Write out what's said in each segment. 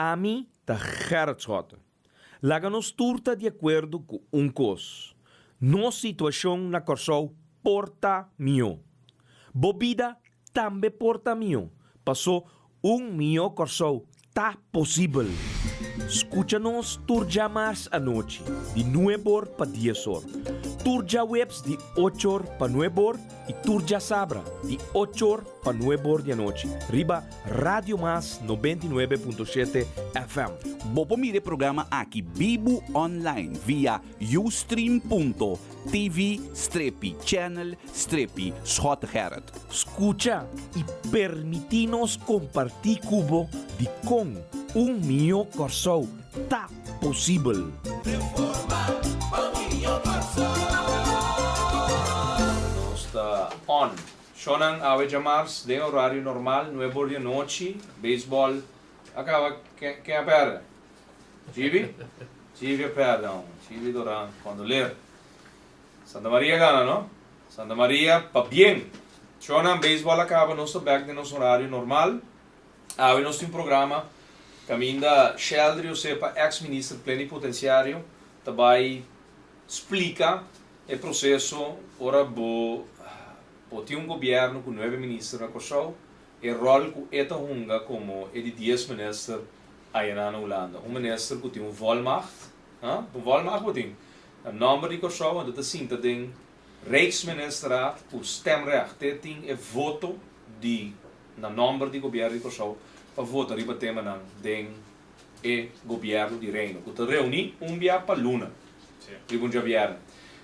Ami ta Gerrit Schotte. Laga nos tur ta di akuerdo ku un kos, nos situashon na Kòrsou por ta mihó. Bo bida tambe por ta mihó, pasó un mihó Kòrsou ta posibel. Skucha nos tur djamars anochi di nueb'or pa dies'or, tur djaweps di och'or pa nueb'or i tur djasabra di och'or pa nueb'or di anochi riba Radio Mas 99.7 FM. Bo por mira e programa aki bibu online via ustream.tv strepi channel strepi Schottegerrit. Skucha i permití nos kompartí ku bo dikon un mihó Kòrsou ta posibel. Nos ta on. Shownan awe djamars den horario normal, nuebe or di anochi. Beisbòl a kaba. Ken a pèrdè? Gibi? Gibi a pèrdè aun. Gibi Doran, kondoleer. Santa Maria gana no? Santa Maria pabien! Shownan beisbòl a kaba, nos ta bèk den nos horario normal. Awe nos tin programa kaminda Sheldry Osepa, ex minister plenipotenciario, ta bai splika e proseso ora bo bo tin un gobièrnu ku nuebe minister na Kòrsou, e ròl ku e ta hunga komo e di dies minister ayaná na Hulanda. Un minister ku tin un volmacht, ha? Un volmacht bo tin? Na nòmber di Kòrsou anto ta sinta den Rijksministerraad ku stemrecht. Te tin e voto di na nòmber di gobièrnu di Kòrsou pa vota riba temanan den e gobièrnu di Reino ku ta reuní un bia pa luna riba un djabièrnè.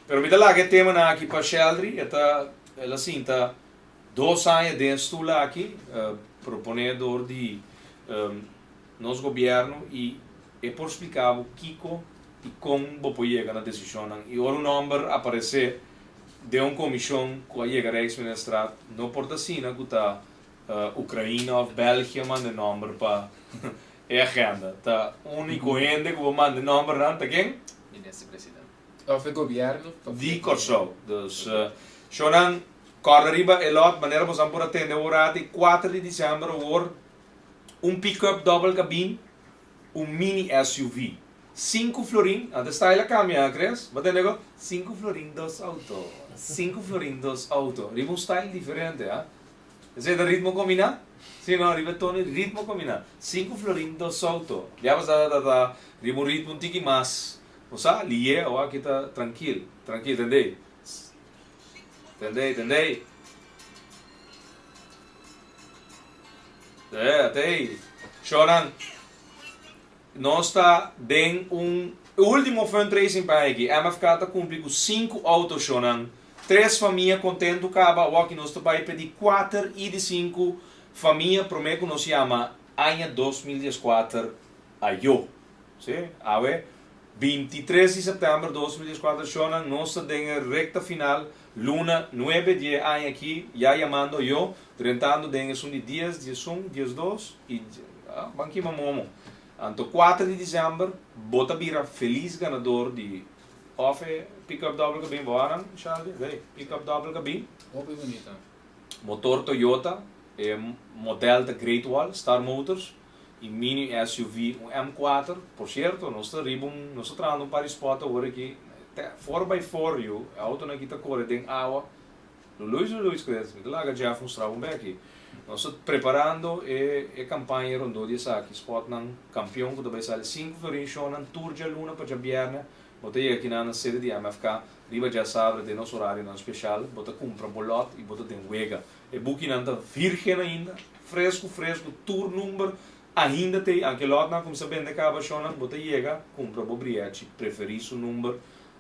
Pero mi ta laga e temanan aki pa Sheldry, e ta el a sinta dos aña den e stul aki proponé dor di nos gobièrnu i e por splika bo kiko i kon bo por yega na desishonnan. I ora un nòmber aparesé den un komishon ku a yega Rijksministerraad no por ta asina ku ta Ukraina of Belgia manda e nòmber pa e agenda. Ta úniko hende ku por manda e nòmbernan ta ken? Minister President. Of e gobièrnu. Di Kòrsou. Dus shownan kòrda riba e lòt manera bosan por a tende awor ati kuater di disèmber awor un pick-up dòbel kabin, un mini SUV. Sinku florin, antes style a kambia ha Chris? Bo tende ko? Sinku florin dos outo, sinku florin dos outo. Riba un style diferente ha. Esei ta ritmo kombiná? Sí no, riba e tono di ritmo kombiná. Sinku florin dos outo. Ya pasá ta ta riba un ritmo un tiki mas, bo sa, lié awor aki ta trankil, trankil, tendei? Tendei, tendei? Eh, atei. Shownan, nos ta den un ultimo fundraising pa aki. MFK ta kumpli ku sinku outo, shownan. Tres famia kontentu kaba, awor aki nos ta bai p'e di kuater i di sinku famia promé ku nos yama aña 2014 ayo. Sí, awe 23 di sèptèmber 2014, shownan, nos ta den e rekta final. Luna nuebe di e aña aki ya yamando yo, drentando den esun di dies, diesun, diesdos y ban kima momo. Anto kuater di december bo ta bira felis ganador di of e pick-up dobbel cabin bo aran Shaldy? Hey, pick-up dobbel cabin. Hopi bunita. Motor Toyota, e model ta Great Wall, Star Motors, y mini SUV un M kuater. Por cierto, nos ta riba un, nos ta trahando un par di spot awor aki, te four by four yu, e autonan aki ta kore den awa. Luluis luluis Chris, mi ta laga Jeff mustra bo un beki. Nos ta preparando e e campaña rondó di esaki, spotnan campeon cu ta bay sali sinku florin shownan tur djaluna pa djabierne. Bo ta yega kinan na sede di MFK riba djasabra den nos horarionan special, bo ta cumpra bo lot y bo ta den wega. E bukinan ta virgen ainda, fresku fresku, tur number ainda t'ei. Anke lòtnan a kuminsá bende kaba shònan, bo ta yega kumpra bo brièchi preferí su number,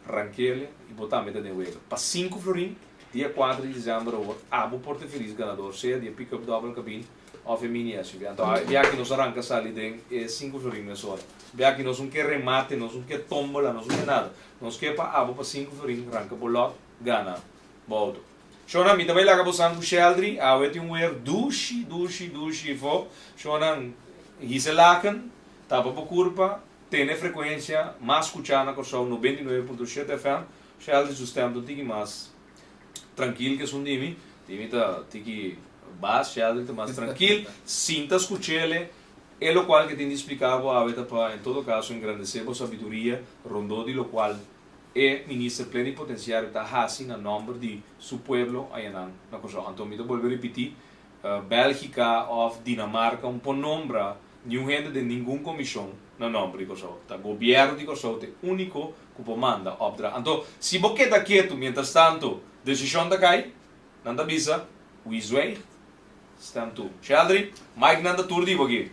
rankele i bo tambe ta den wega. Pa sinku florin, dia kuater di desèmber awor, abo por ta e felis ganador, sea di e pick-up dòbel kabin òf e mini SUV. Anto e biaha nos a ranka sali den e sinku florin mesora. Biaha nos un ke remate, nos un ke tómbola, nos un ke nada. Nos ke pa abo pa sinku florin ranka bo lòt, gana bo outo. Shownan, mi ta bai laga bosan ku Sheldry, awe tin un weer dushi, dushi, dushi fo. Shownan, hisa laken, tapa bo kurpa, tene frekuensia mas skuchá na Kòrsou, 99.7 FM. Sheldry su stèm ta un tiki mas trankil ke esun di mi. Di mi ta tiki bas, Sheldry ta mas trankil. Sinta skuch'ele. E lokual ku tin di splika bo awe ta pa en todo kaso engrandesé bo sabiduria rondó di lokual e minister plenipotensiario ta hasi na nòmber di su pueblo ayanan na Kòrsou. Anto mi ta bolbe ripití, Bèlgika òf Dinamarka un por nombra niun hende den ningun komishon na nòmber di Kòrsou. Ta gobièrnu di Kòrsou ta e úniko ku por manda òpdra. Anto si bo keda ketu mientrastantu desishon ta kai, nan ta bisa, Wie zwijgt, Stem toe. Sheldry, Mike nan ta tur di bo aki.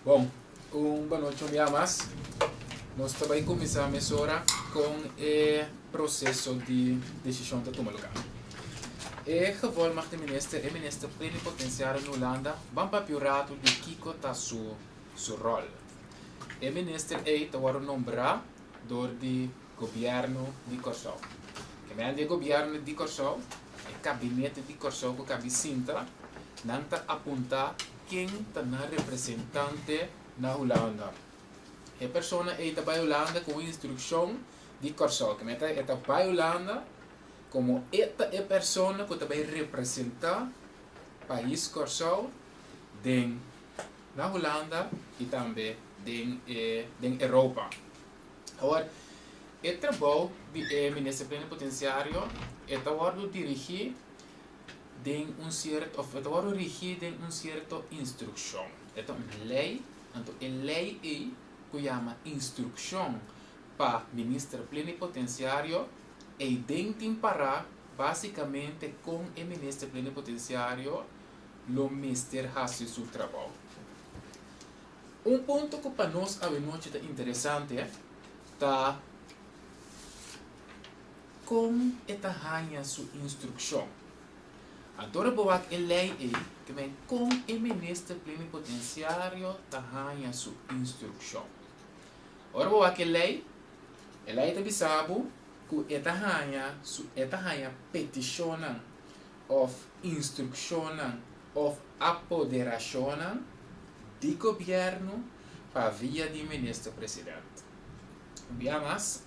Bon, un banochi un bia mas. Nos ta bai kuminsá mesora kon e proseso di desishon ta tuma lugá. E gevolmagte minister, e minister plenipotensiario na Hulanda, ban papia un ratu di kiko ta su su ròl. E minister ei ta wòrdu nombrá dor di Gobièrnu di Kòrsou. Ke mende e gobièrnu di Kòrsou, e kabinete di Kòrsou ku kabi sinta, nan ta apuntá ken ta nan representante na Hulanda. E persona ei ta bai Hulanda ku un instrukshon di Kòrsou. Ke mende e ta bai Hulanda komo e ta e persona ku ta bai representá pais Kòrsou den na Hulanda i tambe den e den Europa. Awor, e trabou di e Minister Plenipotenciario e ta wòrdu dirigí den un sierto òf e ta wòrdu rigí den un sierto instrukshon. E ta un lei, anto e lei ei ku yama Instrukshon pa Minister Plenipotenciario, ei den tin pará básikamente kon e Minister Plenipotenciario lo mester hasi su trabou. Un punto ku pa nos awenochi ta interesante ta kon e ta haña su instrukshon. Anto ora bo wak e lei ei, ke men kon e minister plenipotensiario ta haña su instrukshon. Ora bo wak e lei, e lei ta bisa bo ku e ta haña su e ta haña petishonnan òf instrukshonnan òf apoderashonnan di gobièrnu pa via di minister president. Un bia mas,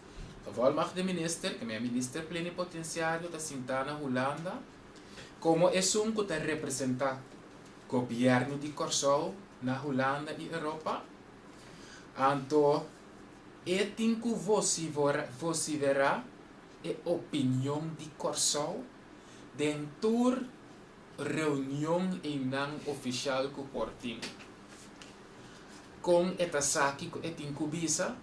gevolmagd de minister, ke men minister plenipotensiario ta sintá na Hulanda komo esun ku ta representá gobièrnu di Kòrsou na Hulanda i Europa, anto e tin ku vosiverá e opinion di Kòrsou den tur reunion einan ofishal ku por tin. Kon e ta sa kiko e tin ku bisa?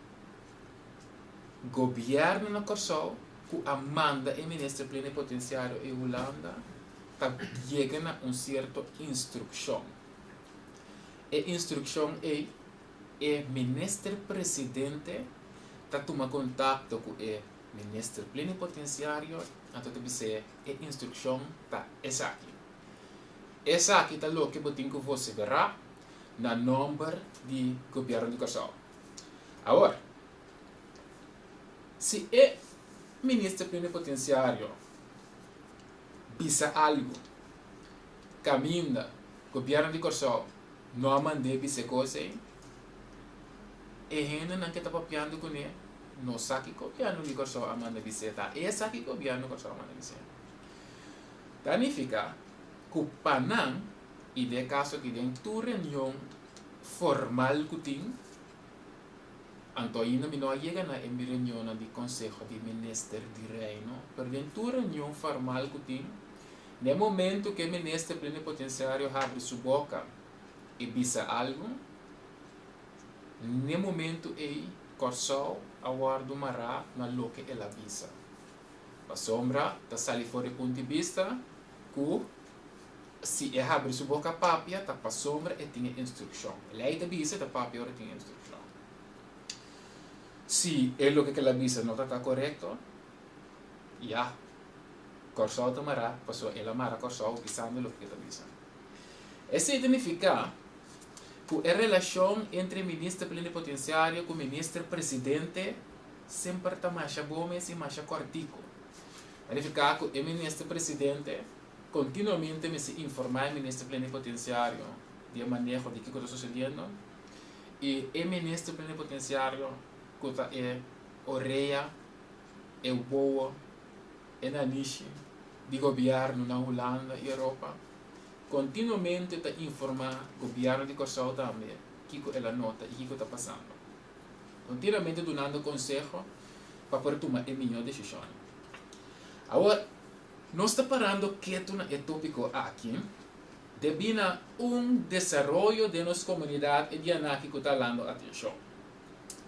Gobièrnu na Kòrsou ku a manda e minister plenipotensiario ei Hulanda ta yega na un sierto instrukshon. E instrukshon ei e minister presidente ta tuma kontakto ku e minister plenipotensiario anto ta bis'é E instrukshon ta esaki. Esaki ta loke bo tin ku voseverá na nòmber di Gobièrnu di Kòrsou. Awor, si e Minister Plenipotensiario bisa algu kaminda Gobièrnu di Kòrsou no a mand'é bisa e kos ei, e hendenan ke ta papiando kuné no sa ki gobièrnu di Kòrsou a manda bis'é ta e sa ki gobièrnu Kòrsou a manda bis'é. Ta nifiká ku pa nan, i den e kaso aki den tur reunion formal ku tin, anto ainda mi no a yega na e reunionnan di Konseho di Minister di Reino, pero den tur reunion formal ku tin, na e momento ku e minister plenipotensiario habri su boka i bisa algu, N'e momentu ei Kòrsou a wòrdu mará na loke el a bisa. Pasobra ta sali for di punt di bista ku si e habri su boka papia ta pasobra e tin e instrukshon. E lei ta bisa e ta papia ora e tin e instrukshon. Si e loke ku el a bisa no ta ta korekto, ya, Kòrsou ta mará pasobra el a mara Kòrsou bisando loke ku e ta bisa. Esei ta nifiká ku e relashon entre Minister Plenipotensiario ku Minister Presidente semper ta masha bon mes i masha kòrtiku. Ta nifiká ku e Minister Presidente kontinuamente mester informá e Minister Plenipotensiario di e maneho di kiko ta susediendo i e Minister Plenipotensiario ku ta e orea, e wowo, e nanishi di gobièrnu na Hulanda i Europa. Kontinuamente ta informá gobièrnu di Kòrsou tambe. kiko el a nota i kiko ta pasando. Kontinuamente dunando konseho pa por tuma e mihó desishonnan. Awor, nos ta parando ketu na e tópiko aki debí na un desaroyo den nos komunidat e dianan aki ku ta halando atenshon.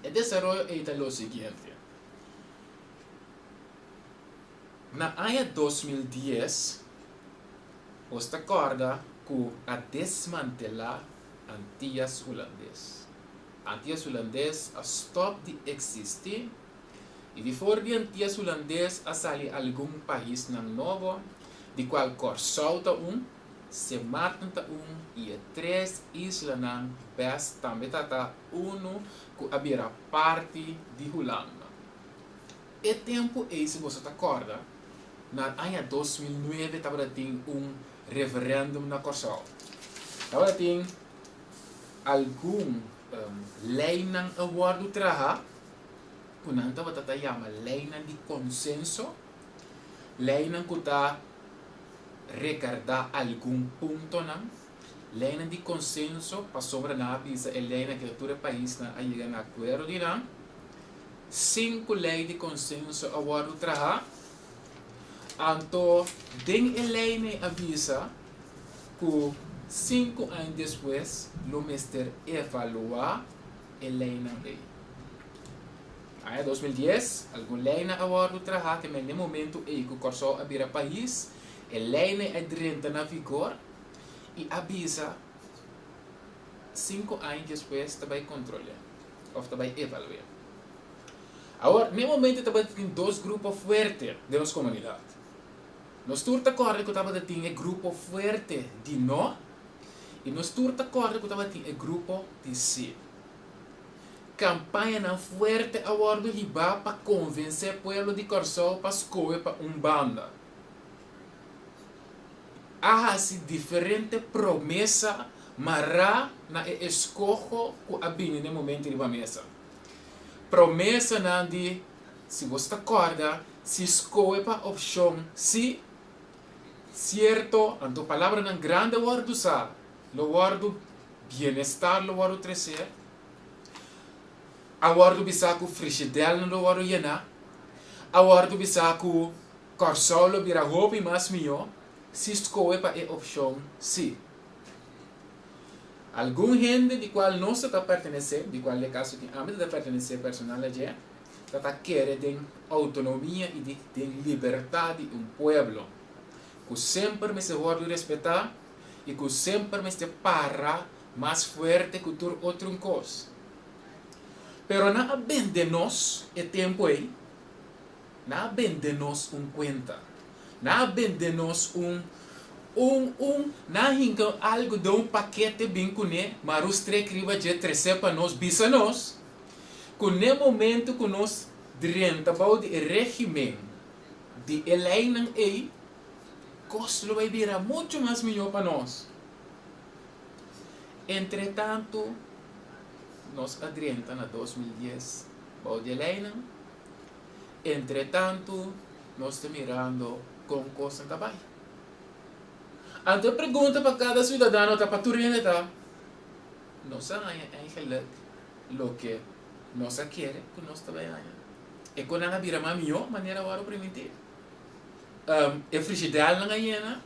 E desaroyo ei ta lo siguiente. Na aña 2010, bos ta kòrda ku a desmantelá Antias Hulandes. Antias Hulandes a stòp di eksistí i di for di Antias Hulandes a sali algun paisnan nobo, di kual Kòrsou ta un, Sint Maarten ta un i e tres islanan bes tambe ta ta unu ku a bira parti di Hulanda. E tempu ei si boso ta kòrda, na aña 2009 tabata tin un referèndum na Kòrsou. Tabata tin algun leinan a wòrdu traha ku nan tabata ta yama leinan di konsenso, leinan ku ta rekardá algun puntonan, leinan di konsenso pasobra nan a bisa e leinan ke tur e paisnan a yega na akuerdo di nan. Sinku lei di konsenso a wòrdu traha, anto den e leinan a bisa ku sinku aña despues lo mester evaluá e leinan ei. Aña 2010 algun leinan a wòrdu traha te men den momentu ei ku Kòrsou a bira pais, e leinan a drenta na vigor i a bisa sinku aña despues ta bai kontrol'é. Of ta bai evalu'é. Awor, n'e momento tabata tin dos grupo fuerte den nos komunidat. Nos tur ta kòrda ku tabata tin e grupo fuerte di no i nos tur ta kòrda ku tabata tin e grupo di sí. Kampañanan fuerte a wòrdu hibá pa konvensé pueblo di Kòrsou pa skohe pa un banda. A hasi diferente promesa mará na e eskoho ku a bini n'e momento riba mesa. Promesanan di, si bo ta kòrda, si skohe pa opshon sí, sierto, anto palabranan grandi a wòrdu usá, lo wòrdu bienestar lo wòrdu tresé, a wòrdu bisá ku frishidelnan lo wòrdu yená, a wòrdu bisá ku Kòrsou lo bira hopi mas mihó si skohe pa e opshon sí. Algun hende di kual nos ta ta pertenesé, di kual den kaso aki ami ta ta pertenesé personal a dje, ta ta kere den outonomia i di den libertat di un pueblo, ku semper mester wòrdu respetá i ku semper mester para mas fuerte ku tur otro un kos. Pero nan a bende nos e tempu ei. Nan a bende nos un kuenta. Nan a bende nos un, un, un, nan a hinka algu den un pakete bin kuné, marus trek riba dje tresé pa nos, bisa nos ku n'e momentu ku nos drenta bou di e régimen di e leinan ei, kos lo bai bira muchu mas mihó pa nos. Entretantu, nos a drenta na 2010 bou di e leinan. Entretantu, nos ta mirando kon kosnan ta bai. Anto e pregunta pa kada siudadano ta pa tur hende ta, Nos a haña eigenlik loke nos a kere ku nos ta bai haña? E konan a bira mas mihó manera wòrdu primintí? E frishidelnan a yena?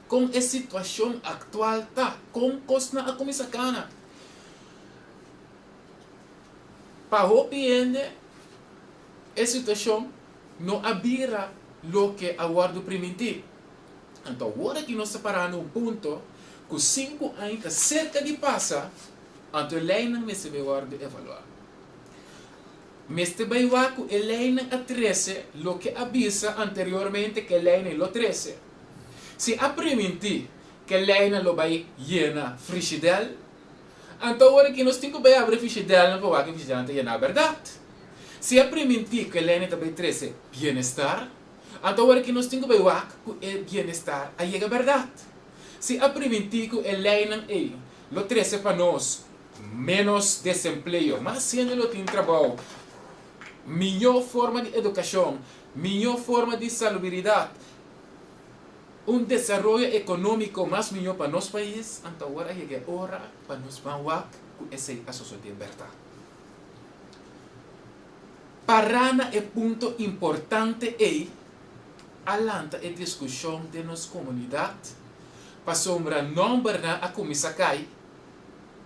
Kon e situashon aktual ta? Kon kosnan a kuminsá kana? Pa hopi hende e situashon no a bira loke a wòrdu primintí. Anto awor aki nos ta pará na un punto ku sinku aña ta serka di pasa, anto e leinan mester bai wòrdu evaluá. Mester bai wak ku e leinan a trese loke a bisa anteriormente ku e leinan lo trese. Si a primintí ku e leinan lo bai yena frishidèl, Anto awor aki nos tin ku bai abri fishidelnan pa wak e fishidelnan ta yená bèrdat. Si a primintí ku e lene ta bai trese bienestar, anto awor aki nos tin ku bai wak ku e bienestar a yega bèrdat. Si a primintí ku e leinan ei lo trese pa nos ménos desempleo, mas hende lo tin trabou, mihó forma di edukashon, mihó forma di salubiridat, Un desaroyo ekonómiko mas mihó pa nos pais, anto awor a yega e ora pa nos ban wak ku esei a sosodé bèrdat. Pará na e punto importante ei a lanta e diskushon den nos komunidat pasobra nòmbernan a kuminsá kai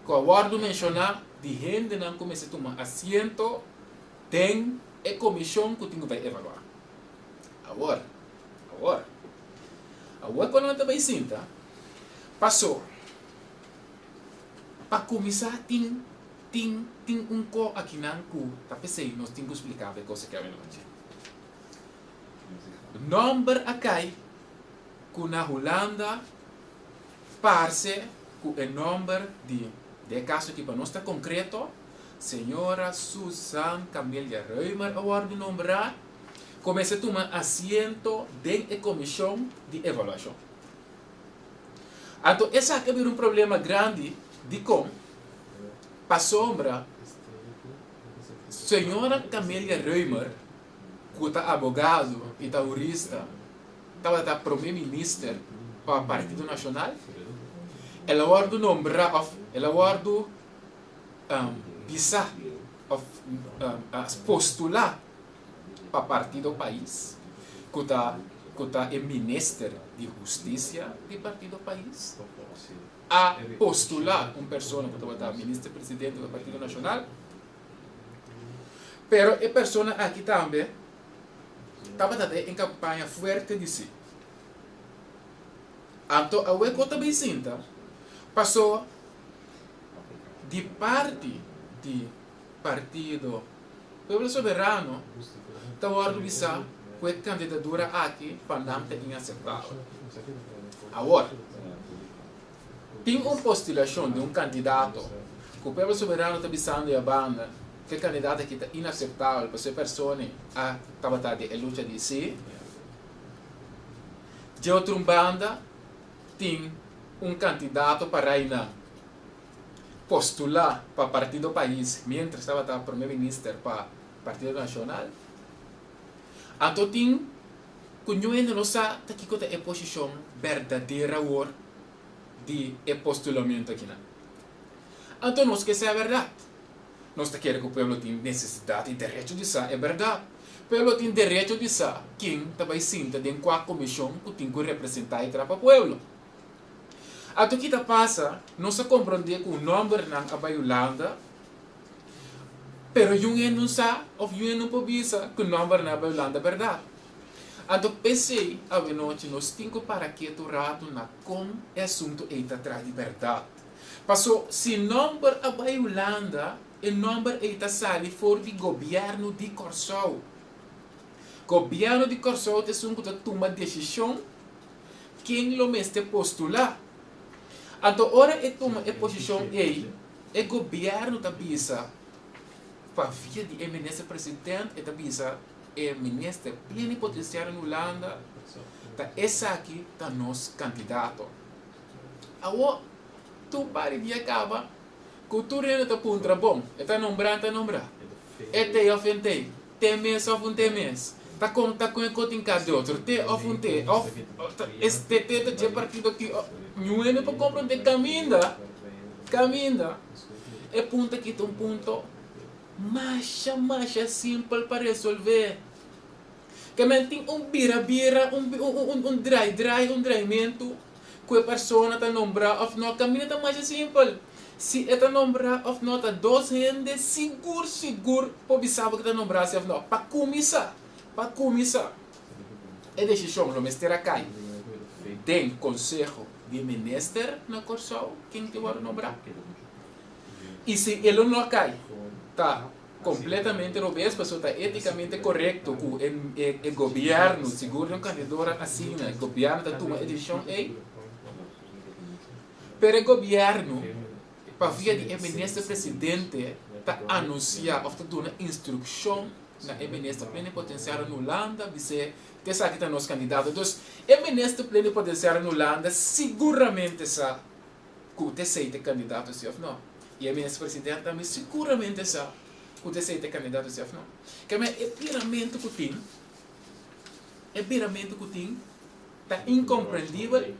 ku a wòrdu menshoná di hendenan ku mester tuma asiento den e komishon ku tin ku bai evaluá. Awor, awor, awor ku nan ta bai sinta, paso pa kuminsá tin tin tin un ko akinan ku ta p'esei nos tin ku spliká bo e kos aki awenochi. Nòmber a kai ku na Hulanda parse ku e nòmber di, den e kaso aki pa nos ta konkreto, Señora Susan Camelia Römer a wòrdu nombrá ku mester tuma asiento den e komishon di evaluashon. Anto esaki a bira un problema grandi, dikon? Pasobra Señora Camelia Römer, ku ta abogado i ta hurista, tabata prome minister pa Partido Nashonal, el a wòrdu nombrá òf el a wòrdu bisa òf postulá pa Partido Pais, ku ta ku ta e minister di hustisia di Partido Pais, a postulá un persona ku tabata minister presidente pa Partido Nashonal, pero e persona aki tambe tabata den e kampaña fuerte di si. Anto awe ku ta bin sinta, paso di parti di Partido Pueblo Soberano ta wòrdu bisá ku e kandidadura aki pa nan ta inaseptabel. Awor, tin un postulashon di un kandidato ku Pueblo Soberano ta bisando e banda ku e kandidato aki ta inaseptabel pasobra e persona a tabata den e lucha di sí. Dje otro un banda tin un kandidato pa reina postulá pa Partido Pais miéntras tabata Prome Minister pa Partido Nashonal. Anto tin ku niun hende no sa ta kiko ta e posishon berdadero awor di e postulamentu akinan. Anto nos ke sa e bèrdat. Nos ta kere ku pueblo tin nesesidat i derecho di sa e bèrdat. Pueblo tin derecho di sa ken ta bai sinta den kua komishon ku tin ku representá i traha pa pueblo. Anto ki ta pasa, nos a komprondé ku nòmbernan a bai Hulanda, pero yun e no sa òf yun e no por bisa ku nòmbernan a bai Hulanda bèrdat. Anto p'esei awenochi nos tin ku para ketu ratu na kon e asuntu ei ta traha di bèrdat. Paso si nòmber a bai Hulanda, e nòmber ei ta sali for di gobièrnu di Kòrsou. Gobièrnu di Kòrsou ta esun ku ta tuma desishon Ken lo mester postulá? Anto ora e tuma e posishon ei, e gobièrnu ta bisa pa via di e minister president, e ta bisa e minister plenipotensiario na Hulanda, ta esaki ta nos kandidato. Awor, tur par di dia kaba ku tur hende ta puntra, bon, e ta nombrá, e ta nombrá? E t'ei òf e n't'ei? Te mes òf un te mes? Ta konta ku e kotin ka di otro te òf un te òf es te te ta dje partido aki òf niun hende por komprondé kaminda kaminda e punto aki ta un punto masha masha simpel pa resolvé ke men tin un bira bira un un drai drai un draimentu ku e persona ta nombrá òf no kaminda ta masha simpel. Si e ta nombrá òf no ta dos hende sigur sigur por bisa bo ku ta nombrá si òf no. Pa kuminsá, pa kuminsá, e desishon lo mester a kai den Konseho di Minister na Kòrsou ken tin wòrdu nombrá. I si e lo no a kai, ta kompletamente robes pasobra ta étikamente korekto ku e e gobièrnu, sigur den un kandidora asina, e gobièrnu ta tuma e desishon ei. Pero e gobièrnu, pa via di e minister presidente, ta anunsiá òf ta duna instrukshon na e minister plenipotensiario na Hulanda, bis'é ku esaki ta nos kandidato. Dus, e minister plenipotensiario na Hulanda siguramente sa ku ta esei ta e kandidato si òf no. I e minister presidente tambe siguramente sa ku ta esei ta e kandidato si òf no. Keme e biramentu ku tin, e biramentu ku tin ta inkomprendibel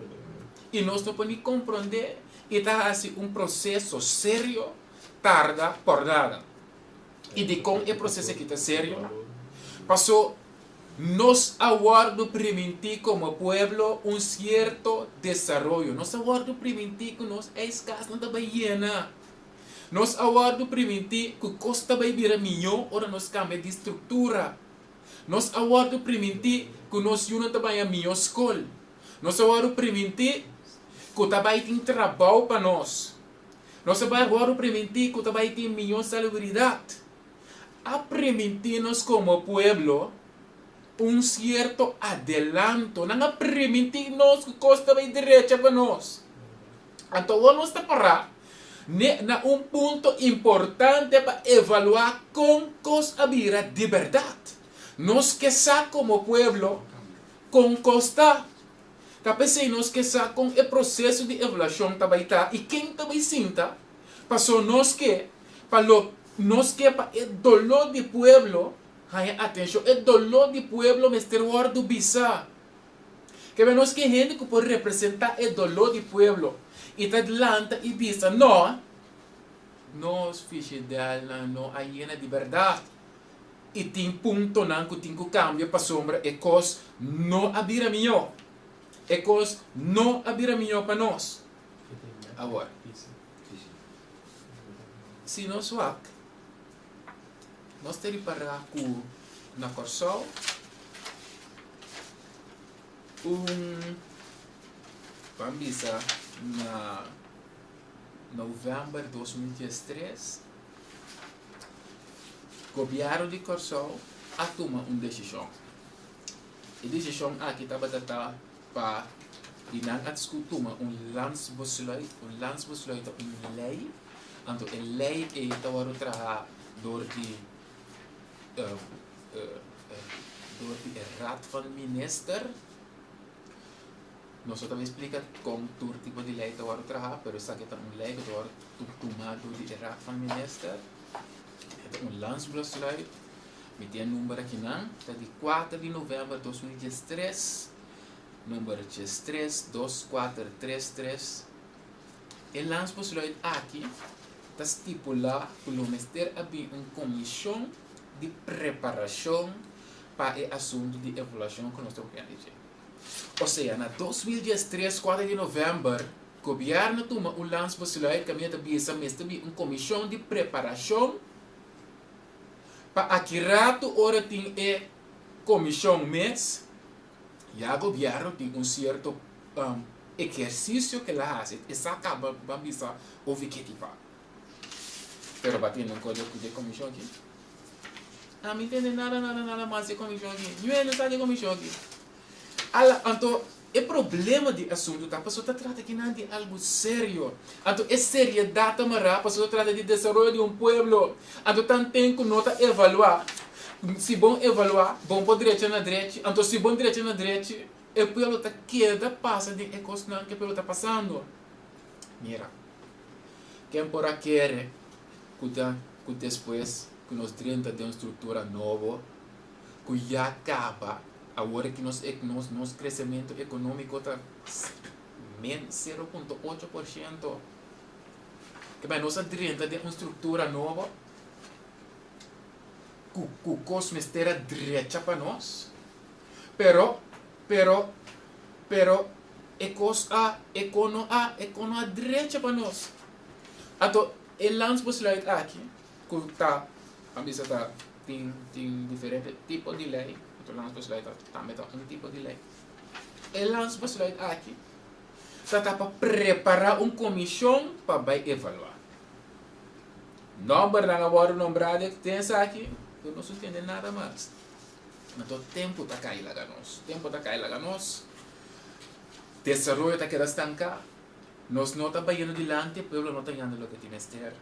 i nos no por ni komprondé i ta hasi un proseso serio. tarda por nada. I dikon e proseso aki ta serio? Paso nos a wòrdu primintí komo pueblo un sierto desaroyo. Nos a wòrdu primintí ku nos ijskasnan ta bai yena. Nos a wòrdu primintí ku kos ta bai bira mihó ora nos kambia di struktura. Nos a wòrdu primintí ku nos yunan ta baña mihó skol. Nos a wòrdu primintí ku ta bai tin trabou pa nos. Nos a bai wòrdu primintí ku ta bai tin mihó salubridat. A primintí nos komo pueblo un sierto adelanto. Nan a primintí nos ku kos ta bai drecha pa nos. Anto awor nos ta pará ne na un punto importante pa evaluá kon kos a bira di bèrdat. Nos ke sa komo pueblo kon kos ta. Ta p'esei nos ke sa kon e proseso di evaluashon ta bai ta i ken ta bai sinta, paso nos ke pa lo nos ke pa e doló di pueblo haña atenshon. E doló di pueblo mester wòrdu bisa. Kebe nos ke hende ku por representá e doló di pueblo i ta lanta i bisa, No, nos fishidelnan no a yena di bèrdat i tin puntonan ku tin ku kambia pasobra e kos no a bira mihó. E kos no a bira mihó pa nos. Awor, si nos wak, nos ta ripará ku na Kòrsou un, ban bisa na novèmber 2013, Gobièrnu di Kòrsou a tuma un desishon. E desishon aki tabata ta pa di nan a tuma un landsbesluit. Un landsbesluit ta un lei, anto e lei ei ta wòrdu traha dor di dor di e Raad van Minister. Nos no ta bay splika kon tur tipo di lei ta wòrdu traha, pero esaki ta un lei ku ta wòrdu tuma dor di e Raad van Minister. E ta un landsbesluit. Mi tin e number akinan, ta di kuater di novèmber 2013, number 13 2433. E landsbesluit aki ta stipulá ku lo mester a bin un komishon di preparashon pa e asuntu di evaluashon ku nos ta papia di dje. Osea, na 2013, 4 di novèmber, gobièrnu a tuma un landsbesluit kaminda ta bisa mester bin un komishon di preparashon pa aki ratu ora tin e komishon mes, ya gobièrnu tin un sierto ehersisio ku el a hasi, e sa kaba ban bisa ofi ke tipa. Pero ba tende un kos di e komishon aki? Ami tende nada nada nada mas di e komishon aki. Niun hende sa di e komishon aki. Ala, anto e problema di e asuntu ta pasobra ta trata kinan di algu serio. Anto e seriedat ta mará pasobra ta trata di desaroyo di un pueblo. Anto tanten ku no ta evaluá, si bon evaluá, bon por drecha na drechi, anto si bon drecha na drechi, e pueblo ta keda pasa den e kosnan ku e pueblo ta pasando. Mira, ken por a kere ku ta ku despues ku nos drenta den un struktura nobo, ku ya kaba awor aki nos nos nos kresementu ekonómiko ta men 0.8%. Ke bai nos a drenta den un struktura nobo ku ku kos mester a drecha pa nos, pero pero pero e kos a e ko no a e ko no a drecha pa nos. Anto e landsbesluit aki ku ta a bisa ta tin tin diferente tipo di lei, anto landsbesluit ta tambe ta un tipo di lei. E landsbesluit aki ta ta pa prepara un komishon pa bai evaluá. Nòmbernan a wòrdu nombrá den esaki, pero no sustende nada mas. Anto tempu ta kai laga nos, tempu ta kai laga nos, desaroyo ta keda stanká, nos no ta bayendo dilanti, e pueblo no ta yanda loke tin mester.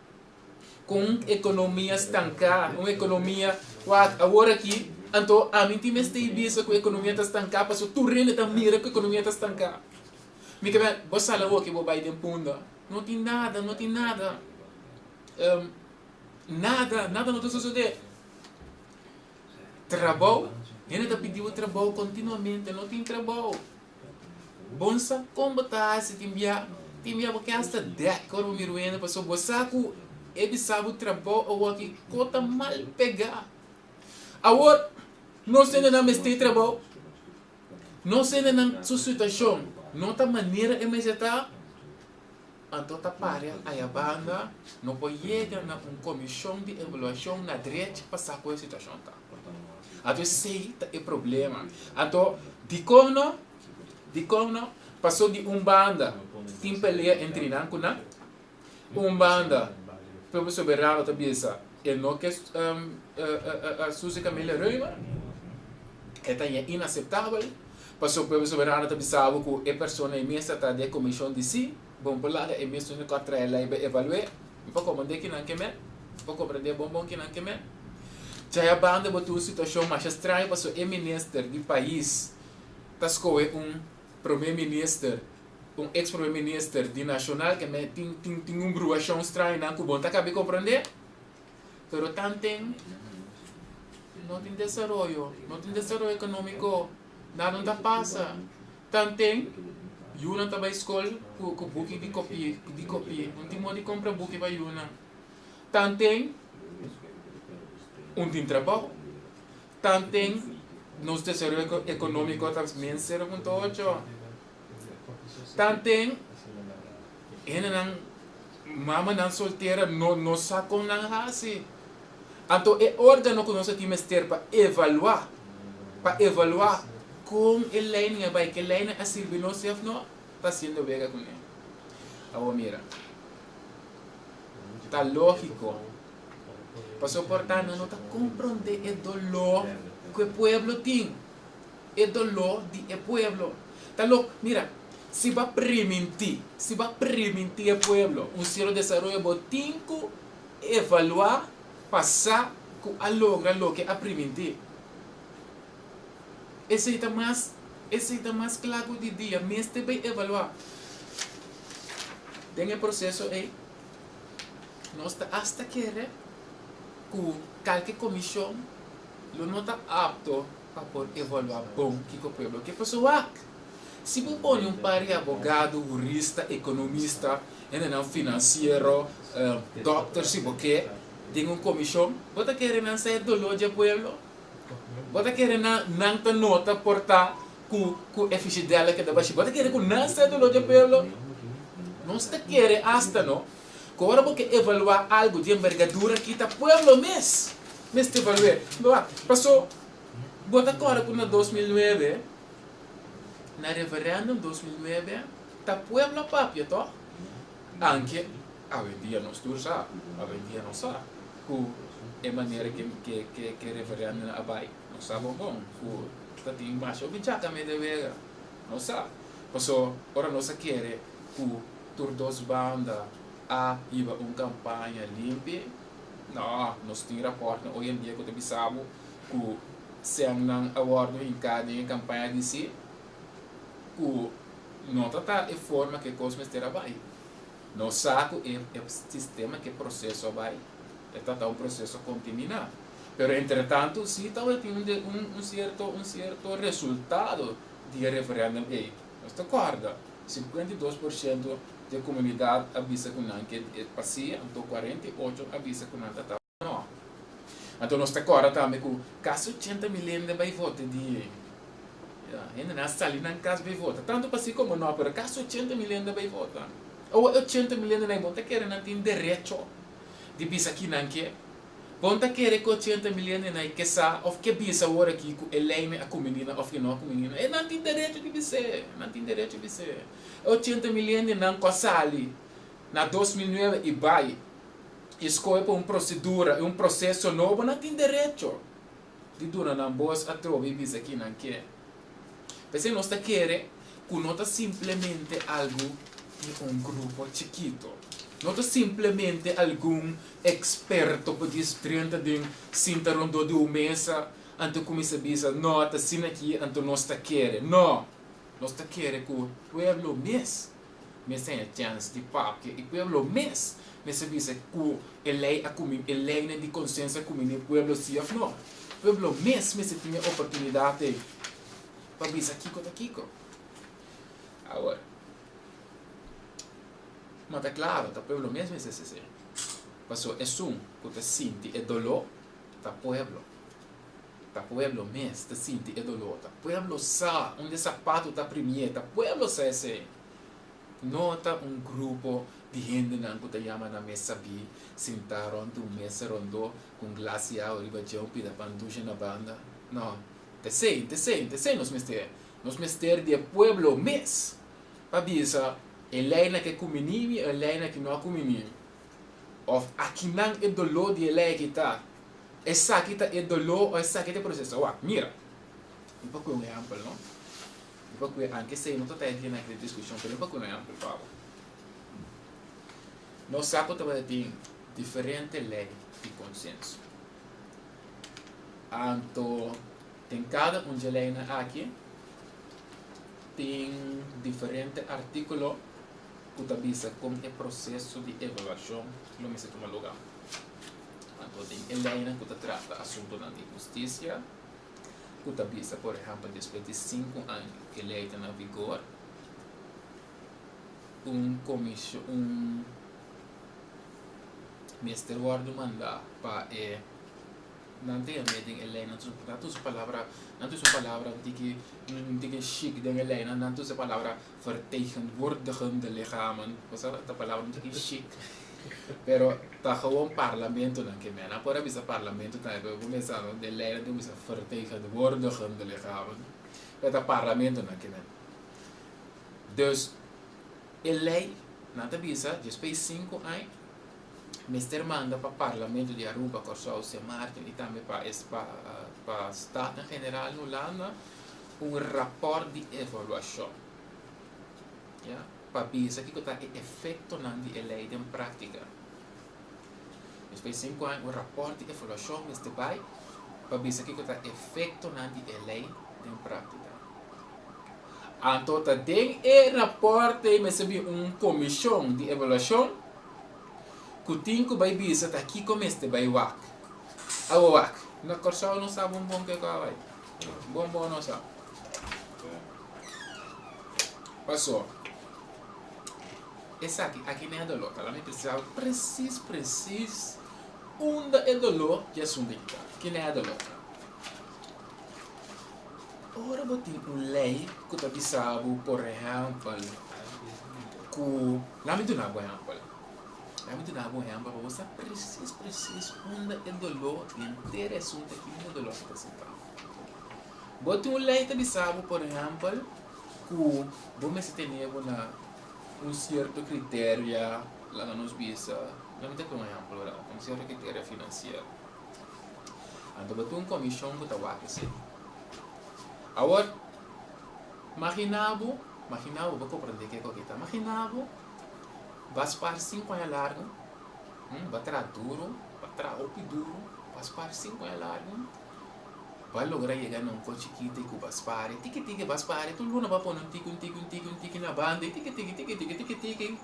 Ku un ekonomia stanká, un ekonomia wak awor aki, anto ami tin mester bisa ku ekonomia ta stanká pasobra tur hende ta mira ku ekonomia ta stanká. Mi ke bo sali awor ki bo bai den Punda, no tin nada, no tin nada, nada, nada no ta sosodé. Trabou, hende ta pidi bo trabou kontinuamente, no tin trabou. Bon sa kon bo ta hasi tin bia, tin bia bo ke hasta dek ora bo mira un hende pasobra bo sa ku. E bisa bo trabou awor ki ko ta mal pegá. Awor, nos hendenan mester trabou. Nos hendenan su situashon no ta manera e mester ta, anto ta para aya banda, no por yega na un komishon di evaluashon na drechi pa sa ku e situashon ta. Anto esei ta e problema. Anto, dikon no? Dikon no? Paso di un banda tin pelea entre nan ku nan, un banda Pueblo Soberano ta bisa e no ke Suzy Camelia Römer, e ta haña inaseptabel, paso Pueblo Soberano ta bisa bo ku e persona ei mes ta ta den e komishon di si, bon por laga e mes ku a trae lei bai evalu'é, mi por komprendé kinan ke men, mi por komprendé bon bon kinan ke men. Djaya banda bo tin un situashon masha straño paso e minister di pais ta skohe un prome minister, un ex prome minister di nashonal ke men tin tin tin un bruashon straño nan ku bo no ta kabe komprendé. Pero tanten no tin desaroyo, no tin desaroyo ekonómiko, nada no ta pasa. Tanten yunan ta bai skol ku ku buki di kopi di kopi, no tin modo di kompra buki pa yunan. Tanten un tin trabou. Tanten nos desaroyo ekonómiko ta min 0.8. Tanten hendenan, mamanan soltera no no sa kon nan hasi. Anto e órgano ku nos a tin mester pa evaluá, pa evaluá kon e leinan a bai, ke leinan a sirbi nos òf no, ta hasiendo wega kuné. Awor mira, ta lógiko. Pasobra por ta nan no ta komprondé e doló ku e pueblo tin, e doló di e pueblo. Ta lo, mira, si bo a primintí, si bo a primintí e pueblo un sierto desaroyo bo tin ku evaluá pa sa ku a logra loke a primintí. Esei ta mas, esei ta mas kla ku di dia, mester bai evaluá. Den e proseso ei. Nos ta asta kere ku kalke komishon lo no ta apto pa por evaluá bon kiko pueblo ke. Pasobra wak, si bo pone un par di abogado, hurista, ekonomista, hendenan finansiero, dòkter si bo ke, den un komishon, bo ta kere nan sa e doló dje pueblo? Bo ta kere nan nan ta nota por ta ku ku e fishidèl a keda bashí? Bo ta kere ku nan sa e doló dje pueblo? Nos ta kere asta no ku ora bo ke evaluá algu di embergadura aki ta pueblo mes mester evalu'é. Bo paso bo ta kòrda ku na 2009 na referèndum 2009 ta pueblo a papia tòg? Anke awendia nos tur sa, awendia nos sa ku e manera ke ke ke referèndum a bai nos sa bon bon ku ta tin masha hopi chaka mete wega. Nos sa. Paso ora nos a kere ku tur dos banda a hiba un kampaña limpi, no, nos tin rapòrtnan hoy en dia ku ta bisa bo ku sènnan a wòrdu hinká den e kampaña di si ku no ta ta e forma ku e kos mester a bai. Nos sa ku e sistema ku e proseso a bai e ta ta un proseso kontaminá. Pero entretantu si tabatin un un sierto un sierto resultado di e referèndum ei. Nos ta kòrda, 52% di e komunidat a bisa ku nan ke e pa sí, anto 48 a bisa ku nan ta ta nò. Anto nos ta kòrda tambe ku kasi 80 mil hende bai vota di ei. Ya, hendenan a sali nan kas bai vota, tantu pa sí komo nò, pero kasi 80 mil hende bai vota. Awor e 80 mil hendenan ei bo ta kere nan tin derecho di bisa kinan ke? Bon ta kere ku 80 mil hendenan ei ke sa òf ke bisa awor aki ku e leinan a kumini nan òf ke no a kumini nan? E nan tin derecho di bis'é, nan tin derecho di bis'é. E 80 mil hendenan ku a sali na 2009 i bai i skohe pa un prosedura i un proseso nobo, nan tin derecho di duna nan bos atrobe i bisa kinan ke. P'esei nos ta kere ku no ta simplemente algu di un grupo chikito, no ta simplemente algun eksperto ku djis drenta den sinta rondó di un mesa anto kuminsá bisa, No, ta asina aki, anto nos ta kere. No! Nos ta kere ku pueblo mes mester haña chèns di papia i pueblo mes mester bisa ku e lei a kumin, e leinan di konsenso a kuminí pueblo si òf no. Pueblo mes mester tin e oportunidat ei pa bisa kiko ta kiko. Awor, ma ta klaro, ta pueblo mes mester hasi esei. Paso esun ku ta sinti e doló ta pueblo. Ta pueblo mes ta sinti e doló. Ta pueblo sa unda e sapatu ta primié. Ta pueblo sa esei. No ta un grupo di hendenan ku ta yama nan mes sabí sintá rònt di un mesa rondó ku un glas di awa riba dje un pida pan dushe na banda. No. Ta esei, ta esei, ta esei nos mester. Nos mester di e pueblo mes pa bisa e leinan ke kuminí mi, e leinan ki no a kuminí mi. Òf akinan e doló di e lei aki ta. Esaki ta e doló òf esaki ta e proseso. Wak, mira. Mi por kue un ehèmpel, no? Mi por kue, anke esei no ta ta e dia na e diskushon, pero mi por kue un ehèmpel pa bo. Nos sa ku tabata tin diferente lei di konsenso. Anto den kada un dje leinan aki tin diferente artíkulo ku ta bisa kon e proseso di evaluashon lo mester tuma lugá. Anto den e leinan ku ta trata asuntunan di hustisia, ku ta bisa por ehèmpel despues di sinku aña ku e lei ta na vigor, un komishon un mester wòrdu mandá pa e Nan ta yam'é den e leinan, nan ta usa palabra, nan ta usa un palabra un tiki, un tiki chic den e leinan, nan ta usa e palabra vertegenwoordigende lichamen, bo sa ta palabra un tiki chic, pero ta gewoon parlamentonan ke men, nan por a bisa parlamento tambe, pero bo mester sa den leinan tin bisa vertegenwoordigende lichamen, pero ta parlamentonan ke men. Dus e lei nan ta bisa despues sinku aña mester manda pa Parlamento di Aruba, Kòrsou, Sint Maarten i tambe pa pa Staten General na Hulanda un rapòrt di evaluashon, ya, pa bisa kiko ta e efektonan di e lei den práktika. Despues di sinku aña un rapòrt di evaluashon mester bai pa bisa kiko ta efektonan di e lei den práktika. Anto ta den e rapòrt ei mester bin un komishon di evaluashon ku tin ku bai bisa ta kiko mester bai wak. Awo wak, na Kòrsou no sa bon bon kiko a bai. Bon bon no sa. Paso, esaki aki na e doló ta la mi precisá presis presis unda e doló di asuntu aki ta. Ki na e doló ta. Ora bo tin un lei ku ta bisa bo, por ehèmpel, ku, laat mi duna bo ehèmpel, laat mi duna bo un ehèmpel pa bo sa presis presis unda e doló di henter e asuntu aki, unda e doló ta presentá. Bo tin un lei ta bisa bo, por ehèmpel, ku bo mester tene bo na un sierto kriteria, laga nos bisa, laat mi ta pone un ehèmpel ora, un sierto kriteria finansiero. Anto bo tin un komishon ku ta wak esei. Awor, magina bo, magina bo, bo komprendé kiko aki ta. Magina bo, bo a spar sinku aña largu, bo a traha duru, bo a traha hopi duru, bo a spar sinku aña largu, bo a logra yega na un kos chikito ku bo a spar e tiki tiki bo a spar e tur luna bo a pone un tiki, un tiki, un tiki, un tiki na banda, e tiki tiki, tiki tiki, tiki tiki.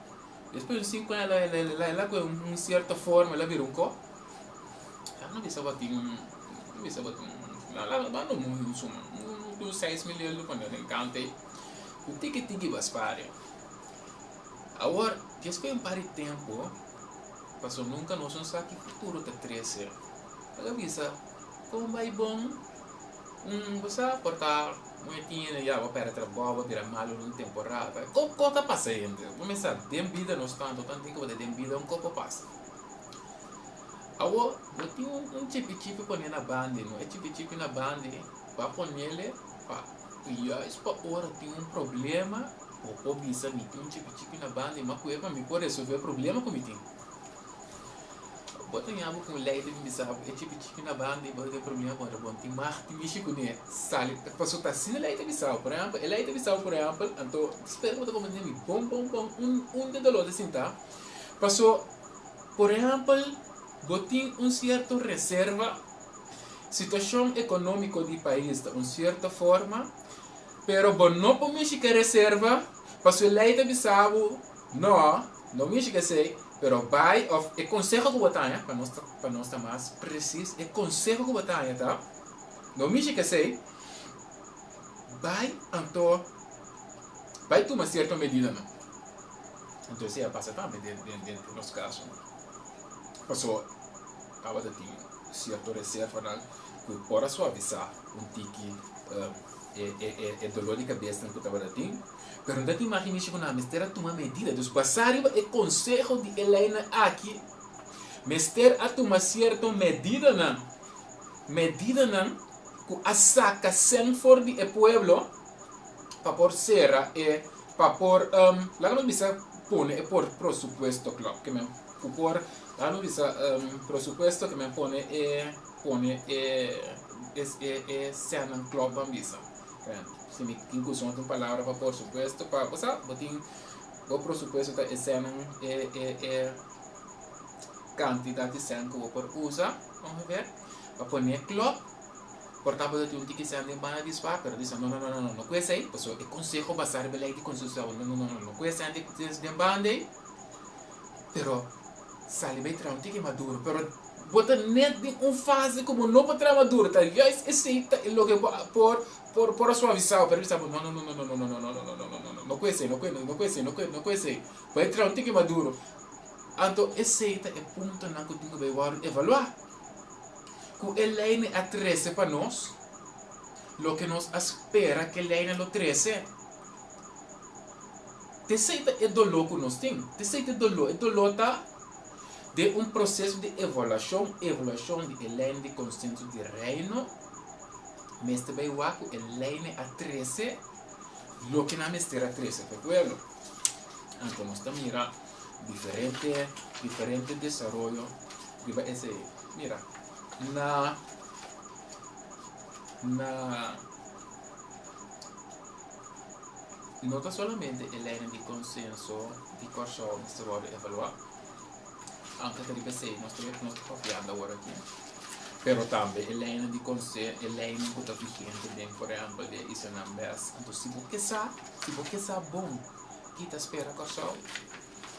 Despues un sinku aña el a kohe un sierto forma, el a bira un kos. Ya no bisa bo tin un, no bisa bo tin un, la la no un suma, un un 6000 euro pone den kant ei, ku tiki tiki bo a sparia. Awor, despues un par di tempo, pasobra nunka nos no sa ki futuro ta trese, bo ta bisa, kon bai bon, un bo sa por ta un e tiene ya bo perde trabou, bo bira malu un temporada, kon kon ta pasa hende? Bo mester sa den bida nos tantu tantu tin ku bo ta den bida un kos por pasa. Awor, bo tin un chipi chipi pone na bandi, no? E chipi chipi na bandi, bo a ponele pa juist pa ora tin un problema, bo por bisa mi tin un chipi chipi na bandi, ma cu e pa mi por resolve e problema cu mi tin. Bo ta ña bo cu un ley ta bin bisa bo, e chipi chipi na bandi, bo ta tin problema cu bo no tin mag di mishi cune, sali, pasobra ta asina e ley ta bisa bo. Por ehempel, e ley ta bisa bo, por ehempel, anto, spera cu bo ta comprende mi bon bon bon, un un de dolor ta sinta, paso. Por ehèmpel, bo tin un sierto reserva, situashon ekonómiko di pais ta un sierto forma, pero bo no por mishi ku e reserva pasobra e lei ta bisa bo, no, no mishi ku esei, pero bai òf e konseho ku bo ta haña, pa nos ta pa nos ta mas presis, e konseho ku bo ta haña ta, no mishi ku esei, bai anto bai tuma sierto medidanan. Anto esei a pasa tambe den den den nos kaso. Paso tabata tin cierto reservanan cu por a suavisa un tiki e dolor di cabesnan cu tabata tin. Pero no ta tin maki mishi cu nan mester a tuma medida. Dus basa riba e conseho di e leynan aki, mester a tuma cierto medidanan, medidanan cu a saca cen for di e pueblo pa por cera e, pa por, laga nos bisa pone e por prosupuesto klop, ke men ku por, laga nos bisa prosupuesto ke men pone e, pone e, e, e sènnan klop ban bisa. Si mi tin ku usa un palabra pa por supuesto, pa, bo sa, bo tin, bo prosupuesto ta e sènnan, e, e, e kantidat di sèn ku bo por usa, ongeveer, pa pone klop. Por ta bo ta tin un tiki sèn den banda di swa, pero bisa no, no, no, no, no, no ku esei, pasobra e konseho basá riba e lei di konstitushon, no, no, no, no, no ku e sèn den banda ei, pero sali bai traha un tiki mas duro, pero bo ta net den un fase ku bo no por traha mas duro, ta juist esei ta e loke bo por por por a suavisá bo, pero bisa bo no, no, no, no, no, no, no, no, no, no, no, no, no, no, no ku esei, no ku no ku esei, no ku no ku esei, bai traha un tiki mas duro, anto esei ta e puntonan ku tin ku bai wòrdu evaluá. Ku e leinan a trese pa nos loke nos a spera ku e leinan lo trese. T'esei ta e doló ku nos tin. T'esei ta e doló. E doló ta den un proseso di evaluashon, evaluashon di e leinan di konsenso di Reino, mester bai wak ku e leinan a trese loke nan mester a trese pa e pueblo. Anto nos ta mira diferente, diferente desaroyo riba esei. Mira, na, na, no ta solamente e leinan di konsenso di Kòrsou mester wòrdu evaluá, aunke ta riba esei nos ta nos ta papiando awor aki, pero tambe e leinan di konse, e leinan ku ta vigente den por ehèmpel den e islanan bes. Anto si bo ke sa, si bo ke sa bon ki ta spera Kòrsou,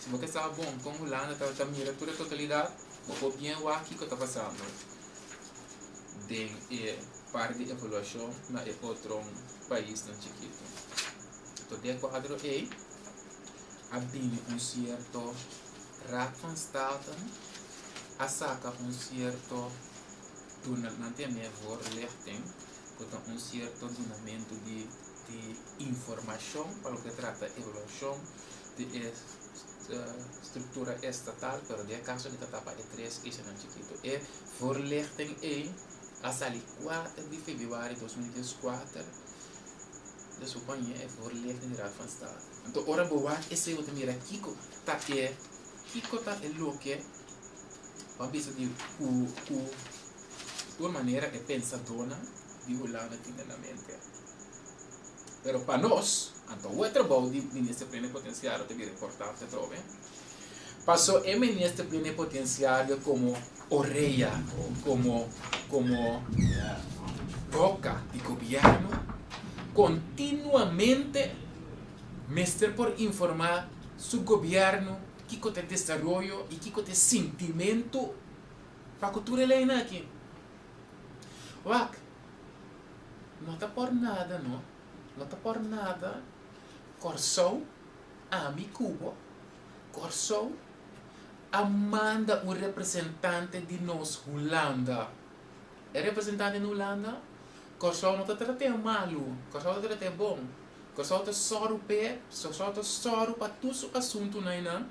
si bo ke sa bon kon Hulanda ta ta mira tur e totalidat, Bo por bien wak kiko ta pasando den e parti di evaluashon na e otro paisnan chikitu. Anto den e kuadro ei a bini un sierto Raad van Staten a saka un sierto duna nan ta yam'é voorlichting ku ta un sierto dunamentu di di informashon pa loke ta trata evaluashon di e struktura estatal, pero den e kaso aki ta tapa e tres islanan chikitu. E voorlichting ei a sali kuater di febrüari 2014, dus bo paña e voorlichting di Raad van State. Anto ora bo wak esei bo ta mira kiko ta e kiko ta e loke bo a bisa di ku ku tur manera e pensadónan di Hulanda tin den nan mente. Pero pa nos, anto awor e trabou di Minister Plenipotenciario ta bira importante atrobe. Paso e Minister Plenipotenciario como orea, como como boca di gobierno, continuamente mester por informa su gobierno kico ta e desaroyo y kico ta e sintimento pa cu tur e leynan aki. Wak, No ta por nada no, no ta por nada Kòrsou, ami ku bo, Kòrsou a manda un representante di nos Hulanda. E representante na Hulanda, Kòrsou no ta trat'é malu, Kòrsou ta trat'é bon. Kòrsou ta sòru p'e, Kòrsou ta sòru pa tur su asuntunan einan,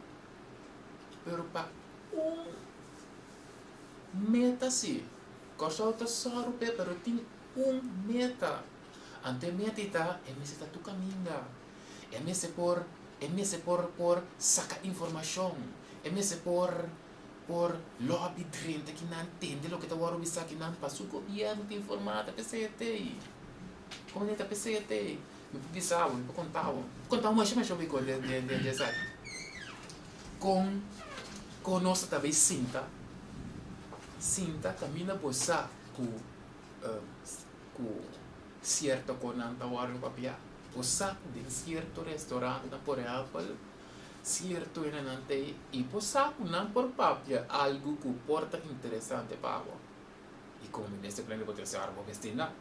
pero pa un meta si. Kòrsou ta sòru p'e pero tin un meta. Anto e meta ei ta, e mester ta tur kaminda. E mester por, e mester por por saka informashon. E mester por por lòbi drenta kinan, tende loke ta wòrdu bisa kinan pa su gobièrnu ta informá ta p'esei e t'ei. Komo ta p'esei e t'ei. Mi por bisa bo, mi por konta bo. Mi por konta bo masha masha hopi kos di esaki. Kon kon nos ta tabata sinta Sinta kaminda bo sa ku ku sierto konan ta wòrdu papiá. Bo sa ku den sierto restorantnan, por ehèmpel, sierto hendenan ta ei i bo sa ku nan por papia algu ku por ta interesante pa bo. I komo minister plenipotenciario bo mester nan.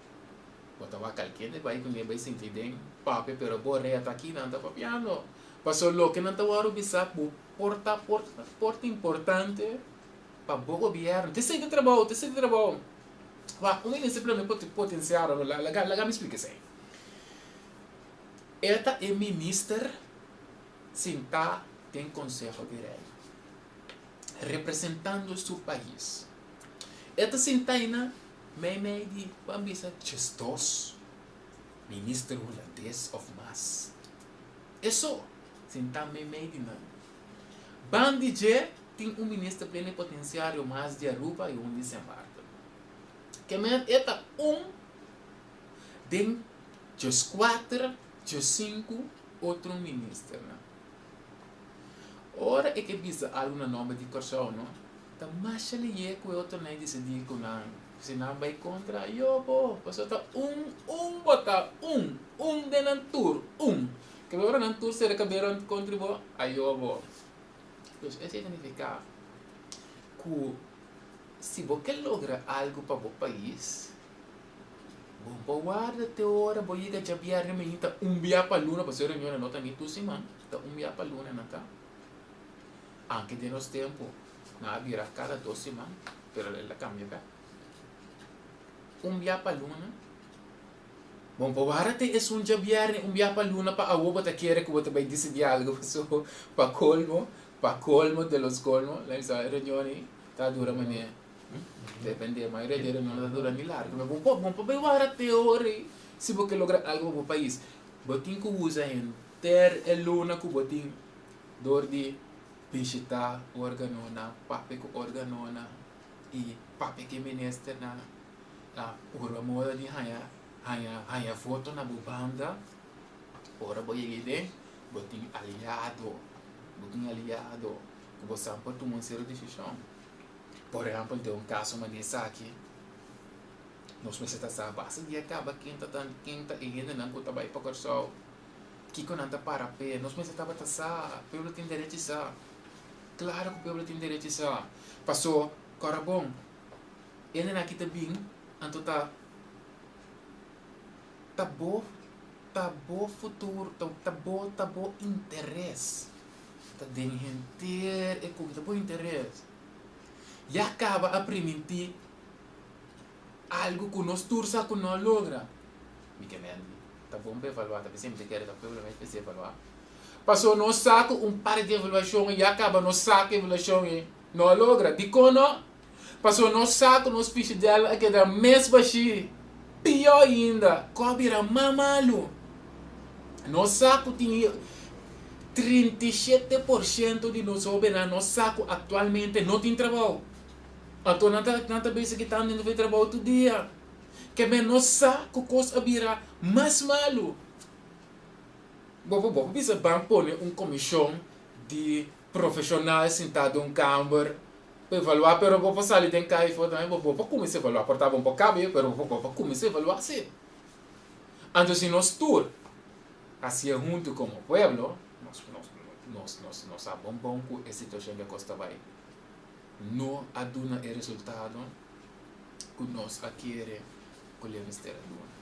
Bo ta wak kalkier bai ku bai sinti den papia pero bo rea ta aki nan ta papiando. Pasobra loke nan ta wòrdu bisa ku por ta por ta importante. pa bo gobièrnu. Ta esei ta trabou, ta esei ta trabou. Wak, un minister plenipotenciario, no, laga, laga mi splika esei. E ta e minister sintá den Conseho di Reino, representando su pais. E ta sintá einan meimei di, ban bisa, 12 minister hulandes òf mas. E so sintá meimei di nan. Ban di dje tin un minister plenipotenciario mas di Aruba i un di Sint Maarten. Kemen e ta un den 14, 15 otro ministernan. Ora e ke bisa algu na nomber di Kòrsou no, ta masha lihé ku e otronan e disidí ku nan si nan bai kontra, yo bo, pasobra ta un, un bo ta, un, un den nan tur, un. Kebe ora nan tur sera kab'é rònt kontra bo, ayo bo. Dus esei ta nifiká ku si bo ke logra algu pa bo pais, bo por warda te ora bo yega djabièrnè mainta un bia pa luna, pasobra e reunionnan no ta ni tur siman, ta un bia pa luna nan ta. Anke den nos tempu nan a bira kada dos siman, pero el a kambia bèk. Un bia pa luna. Bon, pa wara te esun djabièrnè un bia pa luna pa awo bo ta kere ku bo ta bai disidí algu paso pa kolmo, pa kolmo de los kolmo, la mi sa e reunion ei ta dura manera depende, mayoria di e reunion no ta dura ni largu, pero bo por bo por bai wara te ora ei si bo ke logra algu pa bo pais. Bo tin ku usa henter e luna ku bo tin dor di bishitá organonan, papia ku organonan i papia ku e ministernan. Ta purba moda di haña haña haña voto na bo banda. Ora bo yega den, bo tin aliado, bo tin aliado ku bo sa por tuma un sierto desishon. Por ehèmpel den un kaso manera esaki, nos mester ta sa basta di a kaba ken ta ken ta e hendenan ku ta bai pa Kòrsou, kiko nan ta para p'e. Nos mester tabata sa, pueblo tin derecho sa. Klaro ku pueblo tin derecho sa. Paso, kòrda bon, Hendenan aki ta bin, anto ta ta bo ta bo futuro, ta ta bo ta bo interes ta den henter e kuki, ta bo interes. Ya kaba a primintí algu ku nos tur sa ku no a logra. Mi ke menti, ta bon pa evaluá, ta p'esei mi ta kere ta pueblo mes mester evaluá. Pasobra nos sa ku un parti di evaluashon ya kaba nos sa ku evaluashon ei no a logra. Dikon no? Pasobra nos sa ku nos fishidèl a keda mes bashí, pió ainda, ku a bira mas malu. Nos sa ku tin 37 por shento di nos hóbennan nos sa ku aktualmente no tin trabou. Anto nan ta nan ta bisa kitando hende for di trabou tur dia. Keme nos sa ku kos a bira mas malu. Bo por bo por bisa ban pone un komishon di profeshonal sintá den un kamber Pa evaluá pero bo por sali den kai for tambe bo por kuminsá evaluá por ta bo por kabe pero bo por kuminsá evaluá si. Anto si nos tur hasié huntu komo pueblo nos nos nos nos nos sa bon bon ku e situashon di kos ta bai no a duna e resultado ku nos a kere ku lo mester a duna.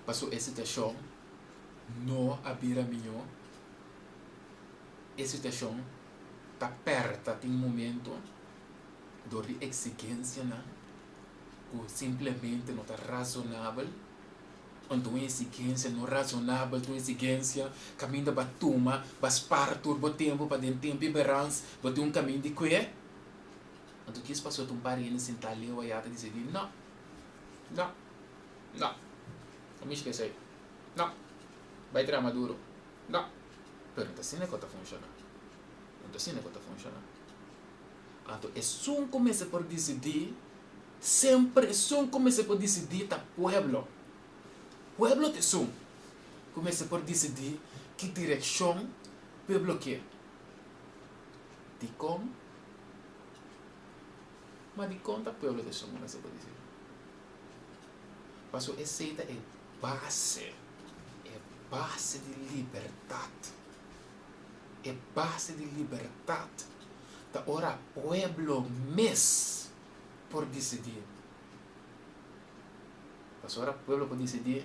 Pasobra e situashon no a bira mihó e situashon ta pèrta tin momento dor di eksigensianan ku simplemente no ta rasonabel. Anto un eksigensia no rasonabel ta un eksigensia kaminda bo a tuma, bo a spar tur bo tempu pa den tempu i berans bo tin un kaminda di kue. Anto kis pasó ta un par hende sintá leu ayá ta disidí, No, no, no, no mishi ku esei, no, bai traha maduro, no. Pero no ta asina ku ta funshoná. No ta asina ku ta funshoná. Anto esun ku mester por disidí, semper esun ku mester por disidí ta pueblo. Pueblo ta esun ku mester por disidí ki direkshon pueblo ke. Dikon? Ma dikon ta pueblo ta esun ku mester por disidí? Pasobra esei ta e base, e base di libertat. E base di libertat ta ora pueblo mes por disidí. Pasobra ora pueblo por disidí,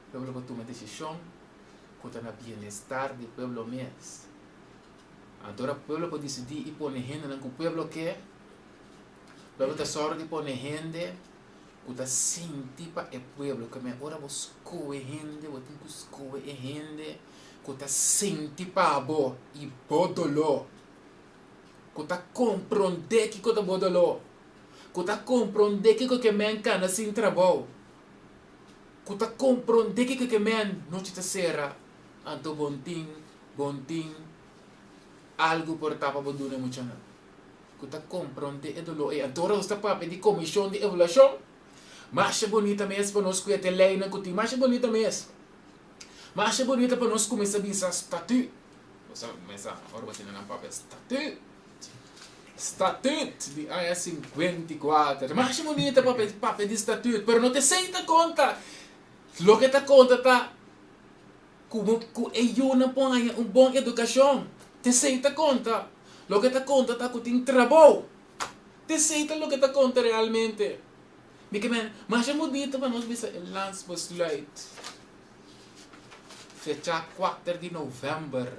pueblo por tuma desishon ku ta na bienestar di pueblo mes. Anto ora pueblo por disidí i pone hendenan ku pueblo ke, pueblo ta sòru di pone hende ku ta sinti pa e pueblo. Ke men ora bo skohe hende, bo tin ku skohe e hende ku ta sinti pa bo i bo doló, ku ta komprondé kiko ta bo doló, ku ta komprondé kiko ke men kana sin trabou, ku ta komprondé kiko ke men nochi ta sera. Anto bon tin, bon tin algu por ta pa bo duna e muchanan ku ta komprondé e doló ei. Anto ora nos ta papia di komishon di evaluashon, masha bunita mes pa nos kuete leinan ku tin, masha bunita mes. Masha bunita pa nos kuminsá bisa statüt. Bo sa mesa ora bo tene nan papia statüt. Statüt di aña 54. Masha bunita papia papia di statüt, pero no ta esei ta konta. Loke ta konta ta Ku bo ku e yunan por haña un bon edukashon. T'esei ta konta. Loke ta konta ta ku tin trabou. T'esei ta loke ta konta realmente. Mi ke men, masha mudito pa nos bisa e landsbesluit fechá kuater di novèmber.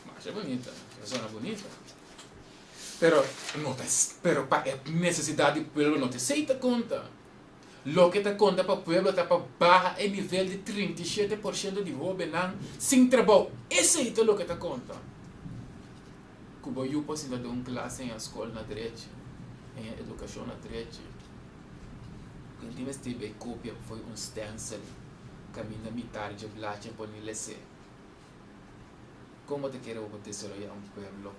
Masha bunita, ta sona bunita. Pero no ta, pero pa e nesesidat di pueblo no t'esei ta konta. Loke ta konta pa pueblo ta pa baha e nivel di 37% di hobennan sin trabou. Esei ta loke ta konta. Ku bo yu por sinta den un klas en e skol na drechi, en e edukashon na drechi. Ku e tin mester bai kopia fo'i un stensel kaminda mitar dje blachi por ni les'é. Kon bo ta kere bo por desaroyá un pueblo